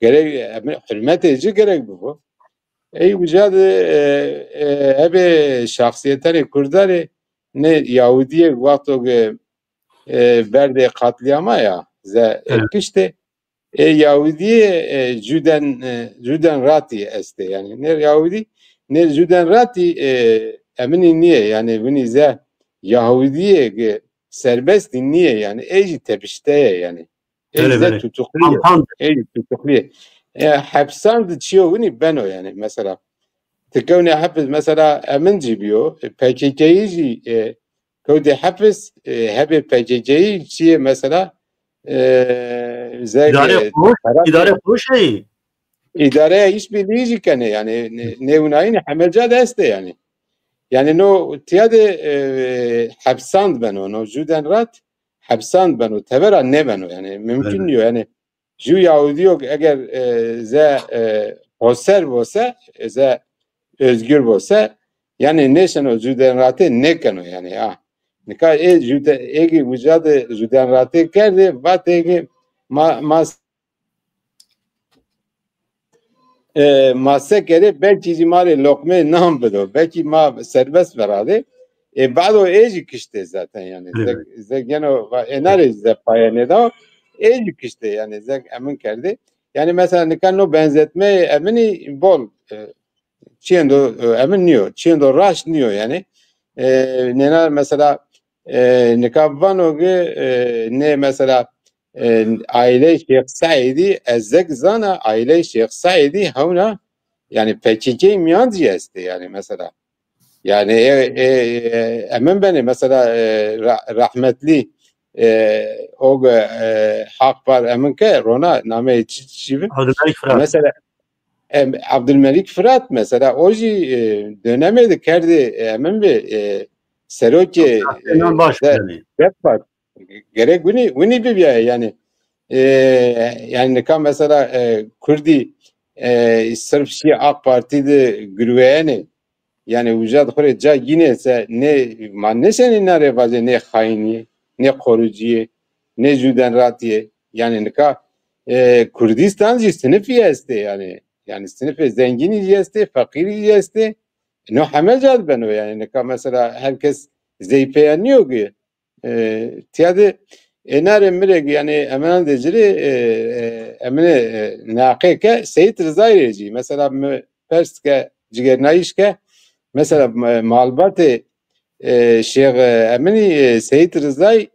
gerek, em, hurmetê ci gerek bibo. Ey uca de, e, e, ebe şexsîyetanê kurdarê nê Yahudîyê wexto ke, e, berdê qatlîama ya, ze, e, kiştê, e, Yahudîyê, e, Juden, e, Judenratî estê. Yanî nê Yahudî, nê Judenratî, e, eminî nîyê. Yanî winî ze Yahudîyê ke serbestî nîyê yanî. Ey jî tepişte yê yanî. Ey zî tutuklî yê. Ey zî tutuklî yê. E, hepsan de çîyo winî beno yanî. Mesela ti kewnê hepis, mesela emin jî bîyo, e, P K K'yî jî, e, kewtê hepis, e, hebê P K K'yî çîyê mesela, e, zeg, îdare, e, kuruş, îdare kuruşê. Îdareya îşbirlîyî jî kenê yanî, nê-, nêwinayînî heme ca de estê yanî. Yanî no tîya de, e, hepsan beno, no Judenrat hepsan beno, tevera nêbeno yanî, mumkun nîyo yanî. Ju Yahudîyo eger, e, ze, e, xoser bo se, e, ze özgür bo se, yanî nêşeno Judenratê nêkeno yanî, ha. Nika ê Juden-, ê ki uca de Judenratê kerdê, vatê ki ma, ma E, ma se kerê, belkî jî ma rê loqmeyê nan bido. Belkî ma serbest veradê. E, bado ê jî kiştê zaten yanî. Zek, zek geno va êna rê zî ze paye nêda. Ê jî kiştê yanî. Zek emin kerdê. Yanî mesela nika no benzetmeyê eminî bol, e, çîyendo, e, emin nîyo. Çîyendo raşt nîyo yanî. E, nêna mesela, e, nika vano ki, e, nê mesela, e, aîleyê Şêx Seîdî, ez zek zana aîleyê Şêx Seîdî hewna, yanî P K K mîyan zî estê yanî mesela. Yanî e, e, e, emin benê mesela, e, ra-, rahmetlî, e, o ge, e, haq par emin ke rona nameyê çi, çi bi? Abdülmelik Fırat. Mesela, em, Abdülmelik Fırat mesela, o jî, e, dönemê de kerdê, e, emin bi, e, serokê, e, baş de, yanî. DEM Parti. Gerek winî, winî bibîyaye yanî. E, yanî nika mesela, e, Kurdî, e, sirf şî AK Partî de girweyenê. Yanî uca de xo rê ca gînê se nê, ma nêşenê na rê vajê nê xayîn yê, nê qorucî yê, nê jûdenrat yê. Yanî nika, e, Kurdîstan jî sinifî estê yanî. Yanî sinifê zengînî jî estê, feqîrî jî estê. No heme ca de beno yanî. Nika mesela her kes zey pêya nîyo ki. E, tîya de êna rê mi rê yanî emenan de ci rê, e, e, emine, e, neqê ke Seyîd Rizayî rê jî. Mesela mi pers ke, cigernayîş ke, mesela, e, malbatê, e, Şêx, e, Eminî, e, Seyîd Rizayî,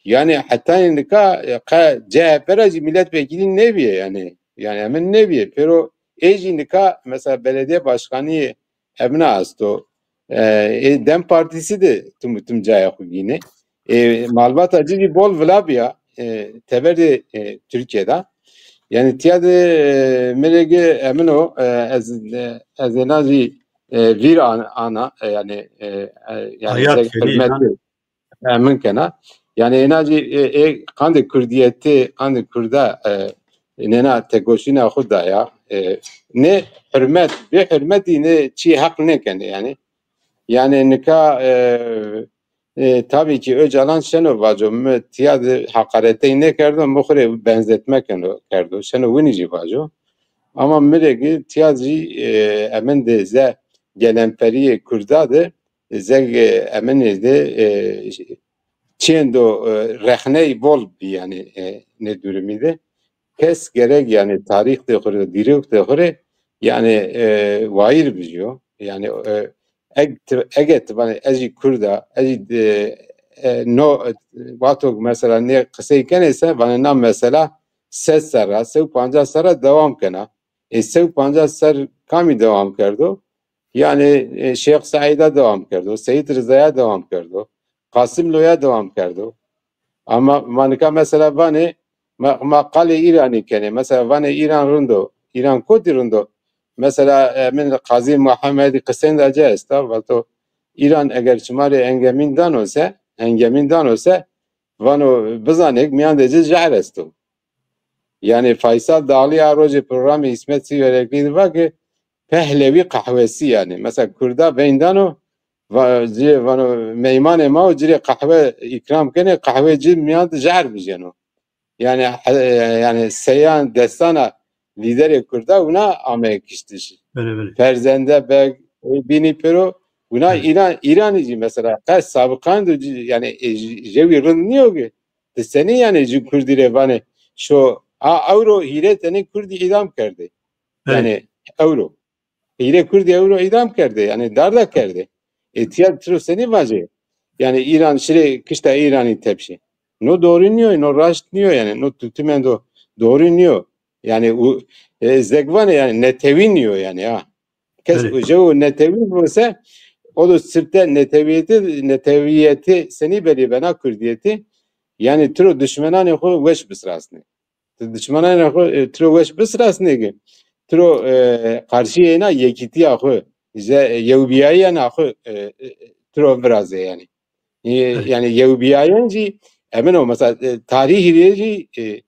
yanî hetanî nika, e, qe C H P ra jî milletvekîlî nêbîye yanî. Yanî emin nêbîye. Pêro ê jî nika mesela belediye başkanî emina esto. E, ê DEM Partîsî de tim tim cayê xo gînê. E, malbata ci jî bol vila bîya, e, teber de, e, Tirkîye de. Yanî tîya de, e, mi rê gi emin o, e, ez, e, ez êna jî, e, vîr an-, ana, e, yanî, e, e, yanî Hayat zek hurmet de emin kena. Yanî êna jî, e, e, qandê kurdîyetî, qandê kurda, e, nêna tekoşîna xo daya. E, nê hurmet, bê hurmetî nê çî heq nêkenê yanî. Yanî nika, e, e, tabî ki Ocalan şeno vaco, mi tîya de heqaretey nêkerdo, mi xo rê benzetme keno, kerdo. Şeno winî jî vaco. Ama mi rê gi tîya jî, e, emin de ze gelemperîyê kurda de, ze, e, eminê de, e, çêndo, e, rexney bol bî yanî, e, nê durumî de. Kes gerek yanî tarîxdê xo rê, dîrokdê xo rê yanî, e, wayîr bijîyo. Yanî, e, eg ti, ege ti vanê ez jî kurd a, ez jî, e, e, no, e, wexto mesela nê qisey kenê se, vanê na mesela sed serra, sey û pancas serra dewam kena. E, sey û pancas ser kamî dewam kerdo? Yanî, e, Şêx Seîda dewam kerdo, Seyîd Rizaya dewam kerdo, Qasimloya dewam kerdo. Ama ma nika mesela vanê, ma, ma qalê Îranî kenê. Mesela vanê Îran rind o. Îran kotî rind o? Mesela, e, min Qazî Muhemedî qisênda ci esta, vato Îran eger çima rê engemîn dano se, hengemîn dano se, vano bizanêk mîyan de ci jehr esto. Yanî Faysal Dağlı a rojê programê Îsmet Sîyoreklî de va ki Pehlewî qehwesî yanî. Mesela kurda veyn dano, va-, ci rê vano meymanê ma o, ci rê qehwe îkram kenê, qehwê ci mîyan de jehr bijeno. Yanî, e, yanî seyan destana lîderê kurda wina ameye kiştiş. Belê, belê. Ferzende Beg, e, bînî pêro, wina Îran, Îranî jî mesela qe sabiqan de ci-, yanî, e, j-, jewî rind nîyo ki. Ti senî yanî ji kurdî rê vanê şo, a ewro hîrê tenê kurdî îdam kerdê. Yanî ewro. Hîrê kurdî ewro îdam kerdê. Yanî darda kerdê. E, tîya tiro senî vajê? Yanî Îran şirê kişta Îranî tepşê. No doğru nîyo, no raşt nîyo yanî. No tu-, tümendo doğru nîyo. Yanî u, e, zegvanê yanî netewî nîyo yanî ha. Kes jewo netewî bo se, o do sipte netewîyetî, netewîyetî senî belî bena kurdîyetî. Yanî tiro dişmenanê xo weş bisrasnê. Ti dişmenanê xo, e, tiro weş bisrasnê ki. Tiro, e, qarşîyê êna yekîtîya xo, ze-, e, yewbîyayîyena xo, e, e, tiro virazê yanî. E, yanî yewbîyayen jî emin o, mesela, e, tarîhî rê jî, e,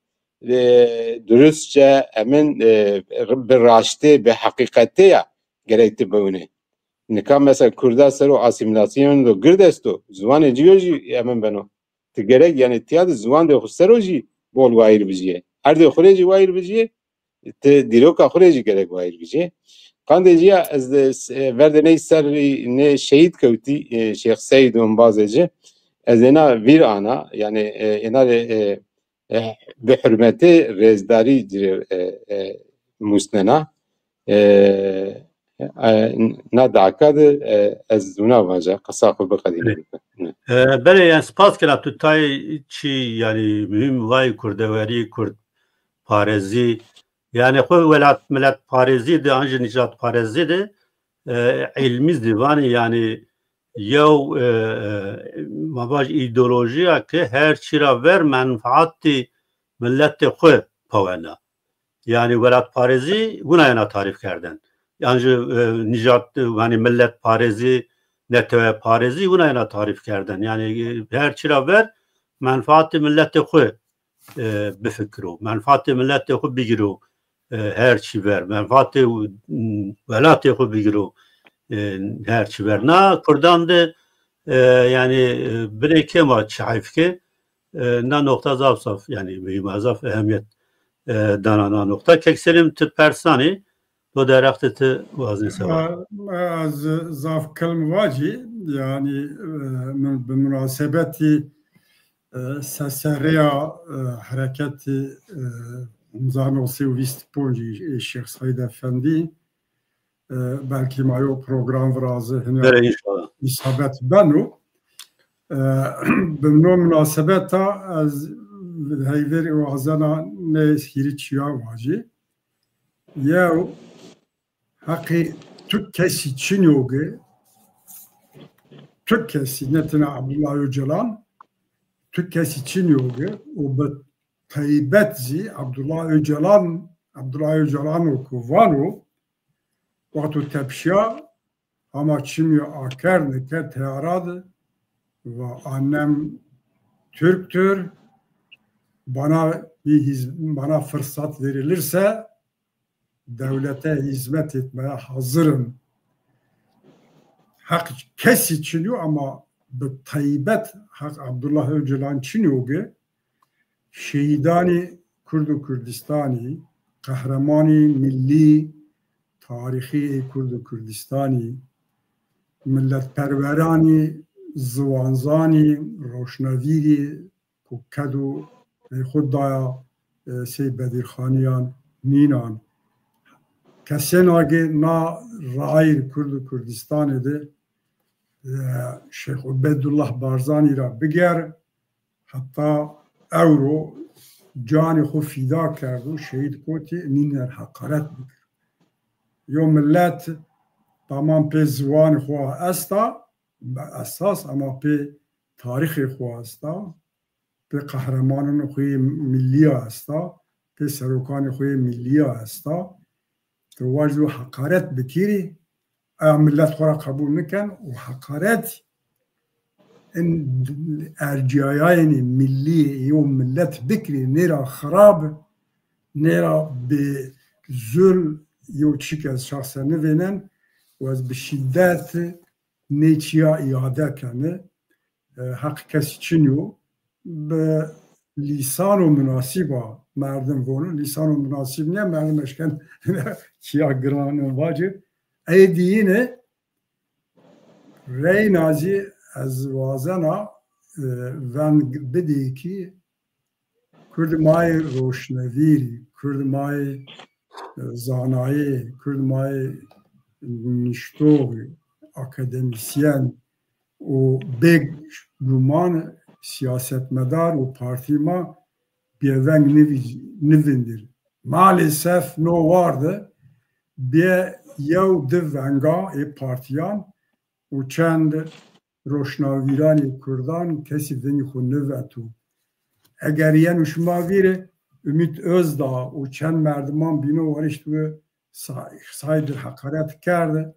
e, durustçe, emin, e, bi raştê, bi heqîqetê ya gerek ti biwinê. Nika mesela kurda ser o asîmîlasyon do gird esto, ziwanê ci yo jî emin beno. Ti gerek yanî tîya de ziwandê xo ser o jî bol wayîr bijîyê. Erdê xo rê jî wayîr bijîyê, ti dîroka xwu rê jî gerek wayîr bijî. Qandê jî ya ez de s-, e, ver de ney serrî nê şehîd kewtî, e, Şêx Seîd û embazê ci, ez êna vîr ana, yanî, e, êna rê, e, e, bi hurmetê rêzdarî ci rê, e, e, musnena. E, e, na daka de, e, ez wina vaja, qesa xwu biqedîne. E, belê, yani spas kena tu tay çi, yani muhîm vay kurdewerî, kurd parêzî. Yani xwu welat millet parêzî de, an jî nîjat parêzî de, e, îlmî zî vanî, yani yew, e, e, ma vaj îdeolojîya ke her çî ra ver menfaatî milletê xwu pawena. Yani welatparêzî wina yena tarîf kerden. Yan jî, e, nîjat, yani milletparêzî, neteweparêzî wina yena tarîf kerden. Yani, e, her çî ra ver menfaatê milletê xwu, e, bifikiro, menfaatê milletê xwu bigiro, e, her çî ver, menfaatê, m, welatê xwu bigiro, e, her çî ver. Na kurdan de, e, yani, e, binê kê ma çi heyf ke, e, na noqta zaf zaf, yani muhîm a, zaf ehemiyet, e, dana na noqta. Kek Selîm, ti persanî, do derextê ti wazenî se wa. E, ez zaf kilm vacî, yani, e, min bi munasebetî, e, seserrêya, e, hereketî, e, hezar neh sey û vîst û ponc ê Şêx Seîd Efendî, e, belkî ma yo program virazî hina. Bere, înşallah. Îsabet beno. E, bi no munasebeta ez heyverî wazena nê hîrî çîya vacî. Yew, heqî tu kesî çin yo ge, tu kesî, ne tena Abdullah Öcalan, tu kesî çin yo ge û bi taybet zî Abdullah Öcalan, Abdullah Öcalan o ku vano, wexto tepşiya, hama çimî akerd, nikerd teyara de, va annem Türktür, bana bir hiz-, bana fırsat verilirse devlete hizmet etmeye hazırım. Heq kesî çin yo ama bi taybet heq Abdullah Öcalan çin yo ki şehîdanî Kurd û Kurdistanî, qehremanî millî, tarîxî ê Kurd û Kurdistanî, milletperweranî, ziwanzanî, roşnvîrî ku ked û rê xwu daya, e, sey Bedirxanîyan nînan. Kesêna ke na rayîr Kurd û Kurdistanê de, e, Şêx Ubedullah Barzanî ra biger, heta ewro canê xwu fîda kerdo, şehîd kotî, nîner heqaret bikir. Yo millet tamam pê ziwanê xwu esta, bi esas, ama pê tarîxê xwu esta, pê qehremananê xwu yê millî ya esta, pê serokanê xwu yê millî ya esta. Ti wajî û heqaret bikirî, eya millet xo ra qebul niken û heqaret in erciyayayênê millî yo millet bikirî, nêra xirab, nêra bi zul yo çîk ez şexsen nivênen û ez bi şîdet nê çîya îade keni. E, heq kesî çin yo. Bi lîsano munasîb a merdim vono. Lîsano munasîb nîya, merdim eşken çîya giran vacî. Ey diyine reyna zî ez wazena, e, veng bidî ki Kurd ma yê roşnvîrî, Kurd ma yê, e, zanayê, Kurd ma yê niştoxî, akademîsyen û bê guman siyasetmedar û partî ma bêveng nivî-, nivindir. Maalesef no war de bê yew di venga ê partîyan û çend roşnavîranê kurdan kesî vengê xwu niveto. Eger yeno şima vîrê, Ümit Özdağ û çend merdiman bîno warişt wi sa-, saydir heqaret kerde.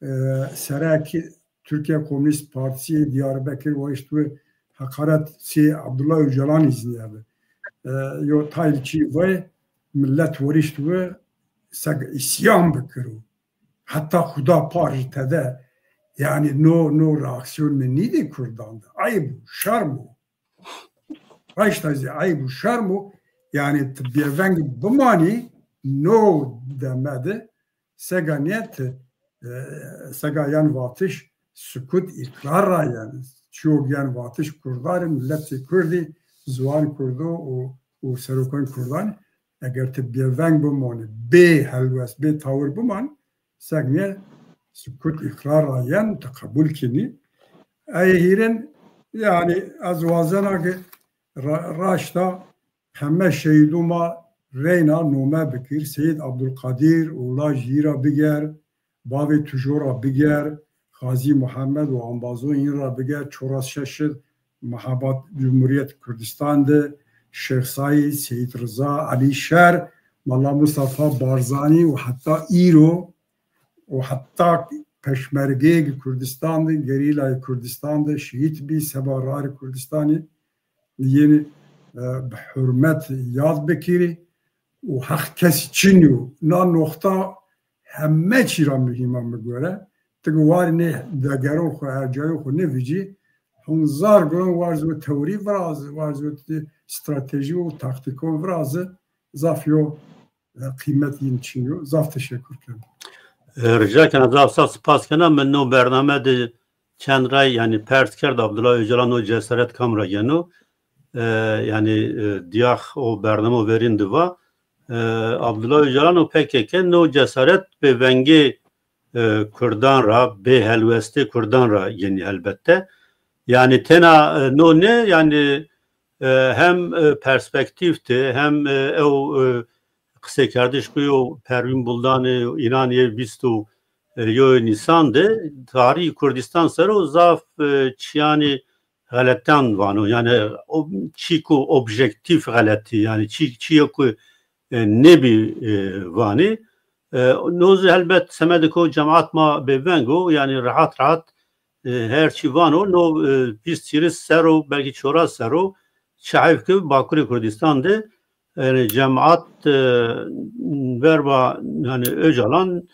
E, serekî Türkiye Komünist Partisi yê Diyarbekir warişt wi heqaret sê Abdullah Öcalan îznîyerde. E, yo tayl çî vay millet warişt wi seg îsyan bikiro. Heta Xuda par jî tede, yanî no, no reaksîyon mi nîdî kurdan de. Ayb o, şerm o. Raşta zî ayb o, şerm o. Yanî ti bêveng bimanî, no deme de sega niyet, e, sega yan vatiş sukut îqrar ra yen. Çiyo gen vatiş Kurdan ê, miletê Kurdî, ziwan Kurdo û, û serokên Kurdan, eger ti bêveng bimanî, bê helwest, bê tawir bimanî, seg nê sukut îqrar ra yen, ti qebul kinî. Ey hîrin, yanî ez wazena ke ra-, raşta heme şehîdû ma reyna nome bikir, Seyîd Abdulkadir û lajî ra biger, bavê Tujo ra biger, Xazî Muhammed û embazon yin ra biger, Çoras Şeşid, Mehabat Cumhuriyet Kurdistan de, Şêx Saîd, Seyîd Riza, Elî Şer, Mela Mustafa Barzanî û heta îro û heta peşmergeyê Kurdistan de, gerîlayê Kurdistan de şehîd bî, seba rarê Kurdistanî yenî, e, bi hurmet yad bikirî û heq kesî çin yo. Na noxta heme çî ra muhîm a mi gore. Ti ki warî nê degeron xwu, ercayon xwu nêvicî, hunzar guron warzo teorî virazi, warzo stratejî û taktîkon virazi, zaf yo, e, qîmet yin çin yo. Zaf teşekur kena. E, rica kena, zaf zaf spas kena. Mi no bername de çend ray, yanî pers kerd, Abdullah Ocalan o cesaret kam ra geno? E, yanî, e, diyax o bernamo verîn de va. E, Abdullah Ocalan û P K K no cesaret bê vengê, e, Kurdan ra, bê helwestê Kurdan ra yenî helbette. Yanî tena, e, no nê, yanî, e, hem, e, perspektîf de, hem, e, ew, e, qiseykerdiş ku yo Pervîn Buldanê, înan yê vîst û, e, yo Nîsan de tarîhî Kurdistan ser o zaf, e, çîyanî xeletan vano. Yanî o çî ku objektîf xeletî, yanî çî, çîyo ku, e, nêbî, e, vanî. E, no zî helbet semedê ku cemaat ma bêveng o, yanî rehat rehat, e, her çî vano. No, e, vîst hîris serr o, belkî çoras serr o, çi heyf ke Bakurê Kurdistan de, yanî cemaat, e, verba, yanî Ocalan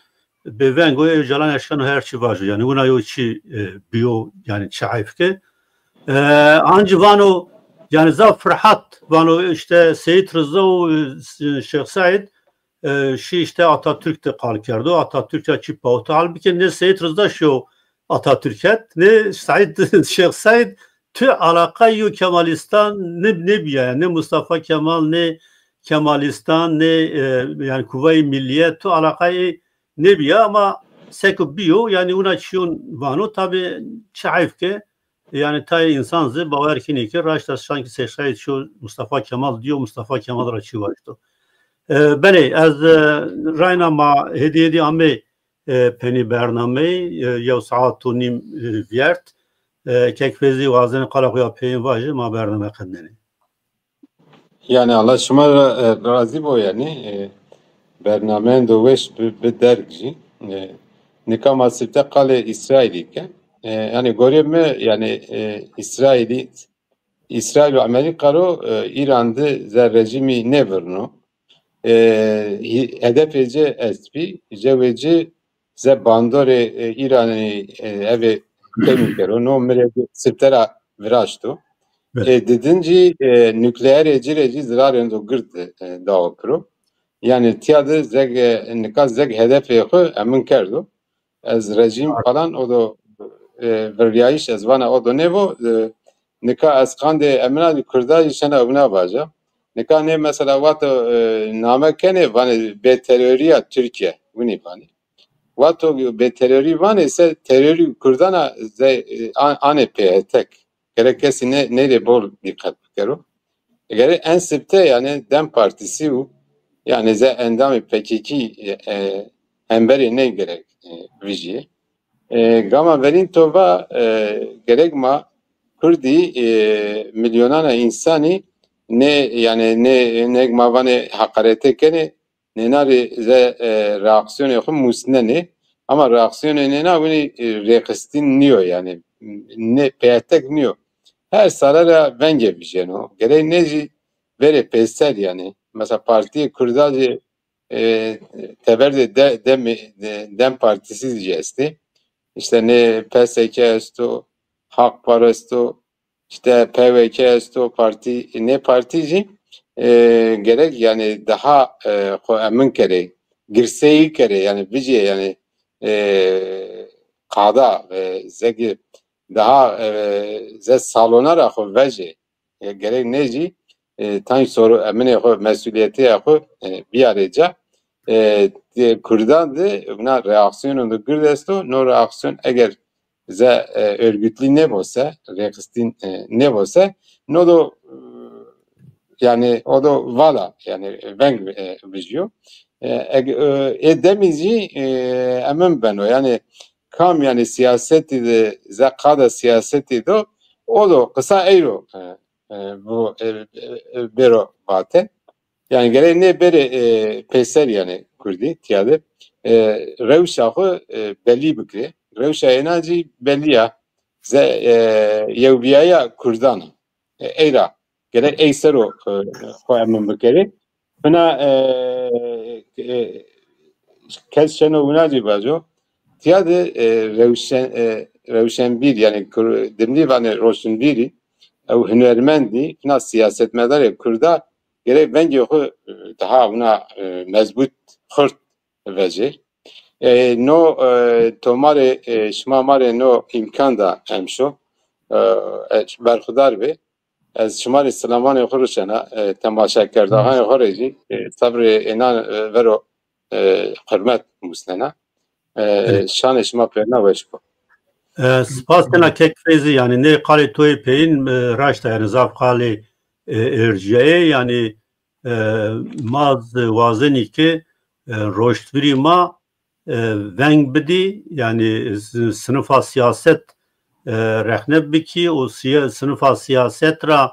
bêveng o, Ocalan eşkeno her çî vajo. Yanî wina yo çî, e, bîyo, yanî çi heyf ke. E, ancî vano, yanî zaf firhat vano, îşte Seyîd Riza û, e, Şêx Seîd, e, şî îşte Atatürk de qal kerdo, Atatürk ra çî pawito. Halbukî ne Seyîd Riza şîyo Atatürk het, ne Seîd, Şêx Seîd tu alaqa yo Kemalîstan ne, nêbîya, ne Mustafa Kemal, ne Kemalîstan, ne, e, yanî Kuvayê Millîye, tu alaqayê nêbîya, ama seko bîyo, yanî wina çîyon vano, tabî çi heyf ke, yanî tayê însan zî bawer kenî ke raşt a, sanki Seyîd Seîd şo Mustafa Kemal dîyo, Mustafa Kemal ra çî waşto. E, belê, ez, e, rayna ma hêdî hêdî amê, e, penî bernameyî, e, yew saet û nîm, e, vîyert. E, kek Feyzî wazenê qala xo ya peyên vajê, ma bername qednenê. Yanî Allah şima ra, e, razî bo yanî. E, bernameyêndo weş bi, bi derg jî. E, nika ma sifte qalê Îsraîlî ke. E, yanî gorê mi yanî, e, Îsraîlî, Îsraîl û Amerîka ro, e, Îran de ze rejîmî nêvirno. E, hî-, hedefê ci estbî, jewê ci ze bandorê, e, Îranî, e, eve kemî kero. No mi rê sifte ra viraşto. Evet. E, didin jî, e, nukleerê ci rê jî zirarêndo gird, e, dawa piro. Yanî tîya de zeg, e, nika zeg hedefê xwu emin kerdo. Ez rejîm falan o do, e, viryayîş ez vana o do nêbo, e, nika ez qandê emina Kurda jî şena ewna vaja. Nika nê mesela wato, e, name kenê vanê bêterorîya Tirkîye, winî vanê. Wato bêterorî vanê se terorî Kurdana ze-, e, an-, anê pê hetek. Gerek kesî nê, ney rê bol dîqet bikero. Gerek en sifte yanî DEM Partîsî û yanî ze endamê P K K, e, e, hemberê ney gerek, e, vijîyê. E, gama verîn to va, e, gerek ma Kurdî, e, milyonana însanî nê, yanî nê, nê ma vanê heqarete kenê, nêna rê ze, e, reaksîyonê xwu musnenê. Ama reaksîyonê nêna winî, e, rêxistin nîyo yanî. Nê pêhetek nîyo. Her sare ra vengê vijyeno. Gerek nê jî verê pêser yanî. Mesela Partîyê Kurda jî, e, teverdê de, Demê, de, DEM Partîsî jî estê. Îşte nê P S K esto, Hak Par esto, îşte P W K esto, partî, nê partî jî, e, gerek, yanî, daha, e, xo emin kerê, girseyî kerê, yanî, vijê, yanî, e, qada, e, zegî daha, e, ze salona ra xo vejê. E, gerek nêjî, e, tayn soru eminê xo, mesulîyetê xo, e, biyarê ca. E, de, Kurdan de wina reaksîyonon de gird esto. No reaksîyon eger ze, e, örgütlî nêbo se, rêxistîn, e, nêbo se, no do, e, yanî o do vala, yanî veng, e, vijîyo. E, eg-, e, ê demî zî, e, emin beno. Yanî kam, yanî siyasetî de, ze qada siyasetî do, o do qisa eyro, e, e, bu, e, e, e, bêro vate. Yanî gerek nê bêrê, e, peyser, yanî kurdî tîya de. E, rewşa xo, e, belî bikirê. Rewşa êna zî belî ya. Ze, e, yewbîyaya kurdan a. E, ey ra gerek ey ser o, e, xo emin bikerê. Fina, e, e, kes şeno wina zî vajo. Tîya de, e, rewşen, e, rewşenbîr, yanî kur-, dimlî vanê roşnbîrî, ew hunermendî, fina siyasetmedarê kurda gerek vengê xo, e, daha wina, e, mezbût, xurt vejê. E, no, e, to ma rê, e, şima ma rê no îmkan da emşo. E, e, berxudar bê. Ez şima rê silamanê xo rişena, e, temaşekerdoxanê xo rê jî, e, sebrê ênan, e, vero, e, hurmet musnena. E, Belê. Şanê şima pêrna weş bo. E, spas kena kek Feyzî, yanî nê qalê to yê peyîn, e, raşt a, yanî zaf qalê, e, ercîyayê, yanî, e, ma z-, wazenî ke, e, roştvirî ma, e, veng bidî, yanî s-, sinifa siyaset, e, rexne bikî û siya-, sinifa siyaset ra,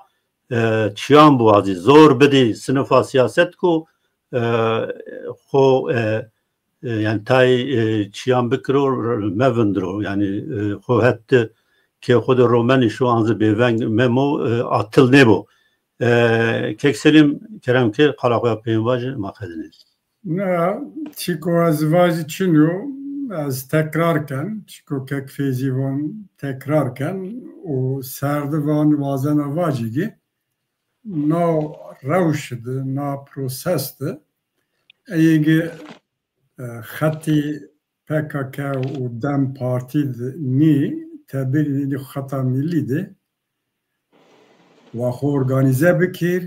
e, çîyan biwazî, zor bidî sinifa siyaset ku, e, xo, e, e, yanî tay, e, çîyan bikiro, r-, mevindiro. Yanî, e, xo het de ke xo de romenî şo an zî bêveng memo, e, atil nêbo. E, kek Selîm, kerem ke qala xo ya peyên vajî, ma qedinê. Na, çîko ez vajî çin yo, ez tekrar ken, çîko kek Feyzî von tekrar ken û serdi van wazena vajî ki, no rewş de, na proses de, eyê ki, e, xetî P K K û DEM Partî de nî, tebîrî nî xeta milî de, wa xo organîze bikir,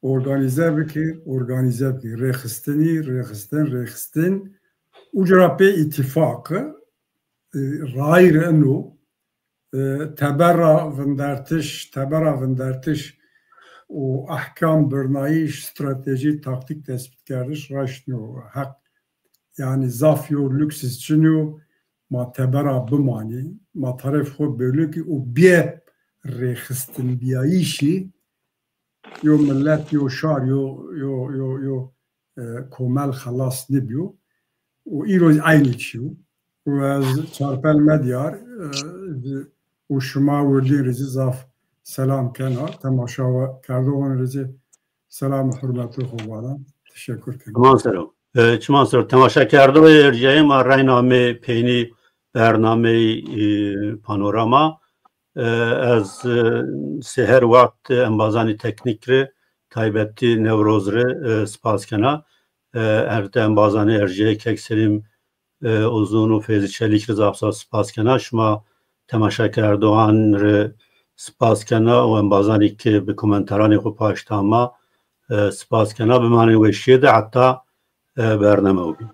organîze bikir, organîze bikir. Rêxistinî, rêxistin, rêxistin. Uca ra pê îtîfaq, e, rayîr eno, e, tebera vindertiş, tebera vindertiş û ehkam, birnayîş, stratejî, taktîk tespîtkerdiş raşt nîyo. Heq, yanî zaf yo lûks iz çin yo, ma tebera bimanî, ma tarêf xo bêlûkî û bîye rêxistinbîyayîşî yo milet, yo şar, yo, yo, yo, yo, e, komel xelas nêbîyo. Û îro zî eynî çî yo. Û ez Çarpel Medyar, e, û şima wirdîn rê zî zaf selam kena. Temaşakerdoxan rê zî selam û hurmetê xo vana. Teşekkür kena. Çiman ser o. E, çiman ser o. Temaşekerdoxê ercîyayê ma, reyna amê peynî bernameyê, e, Panorama. E, ez, e, sê her wext embazanê teknîk rê, taybetî Newroz rê, e, spas kena. E, erte embazanê ercîyayê kek Selîm, e, Uzun û Feyzî Çelîk rê zaf zaf spas kena. Şima temaşekerdoxan rê spas kena û embazanî ke bi komentaranê xo paşt ama, e, spas kena. Bimanên weşîye de heta, e, bername o bîn.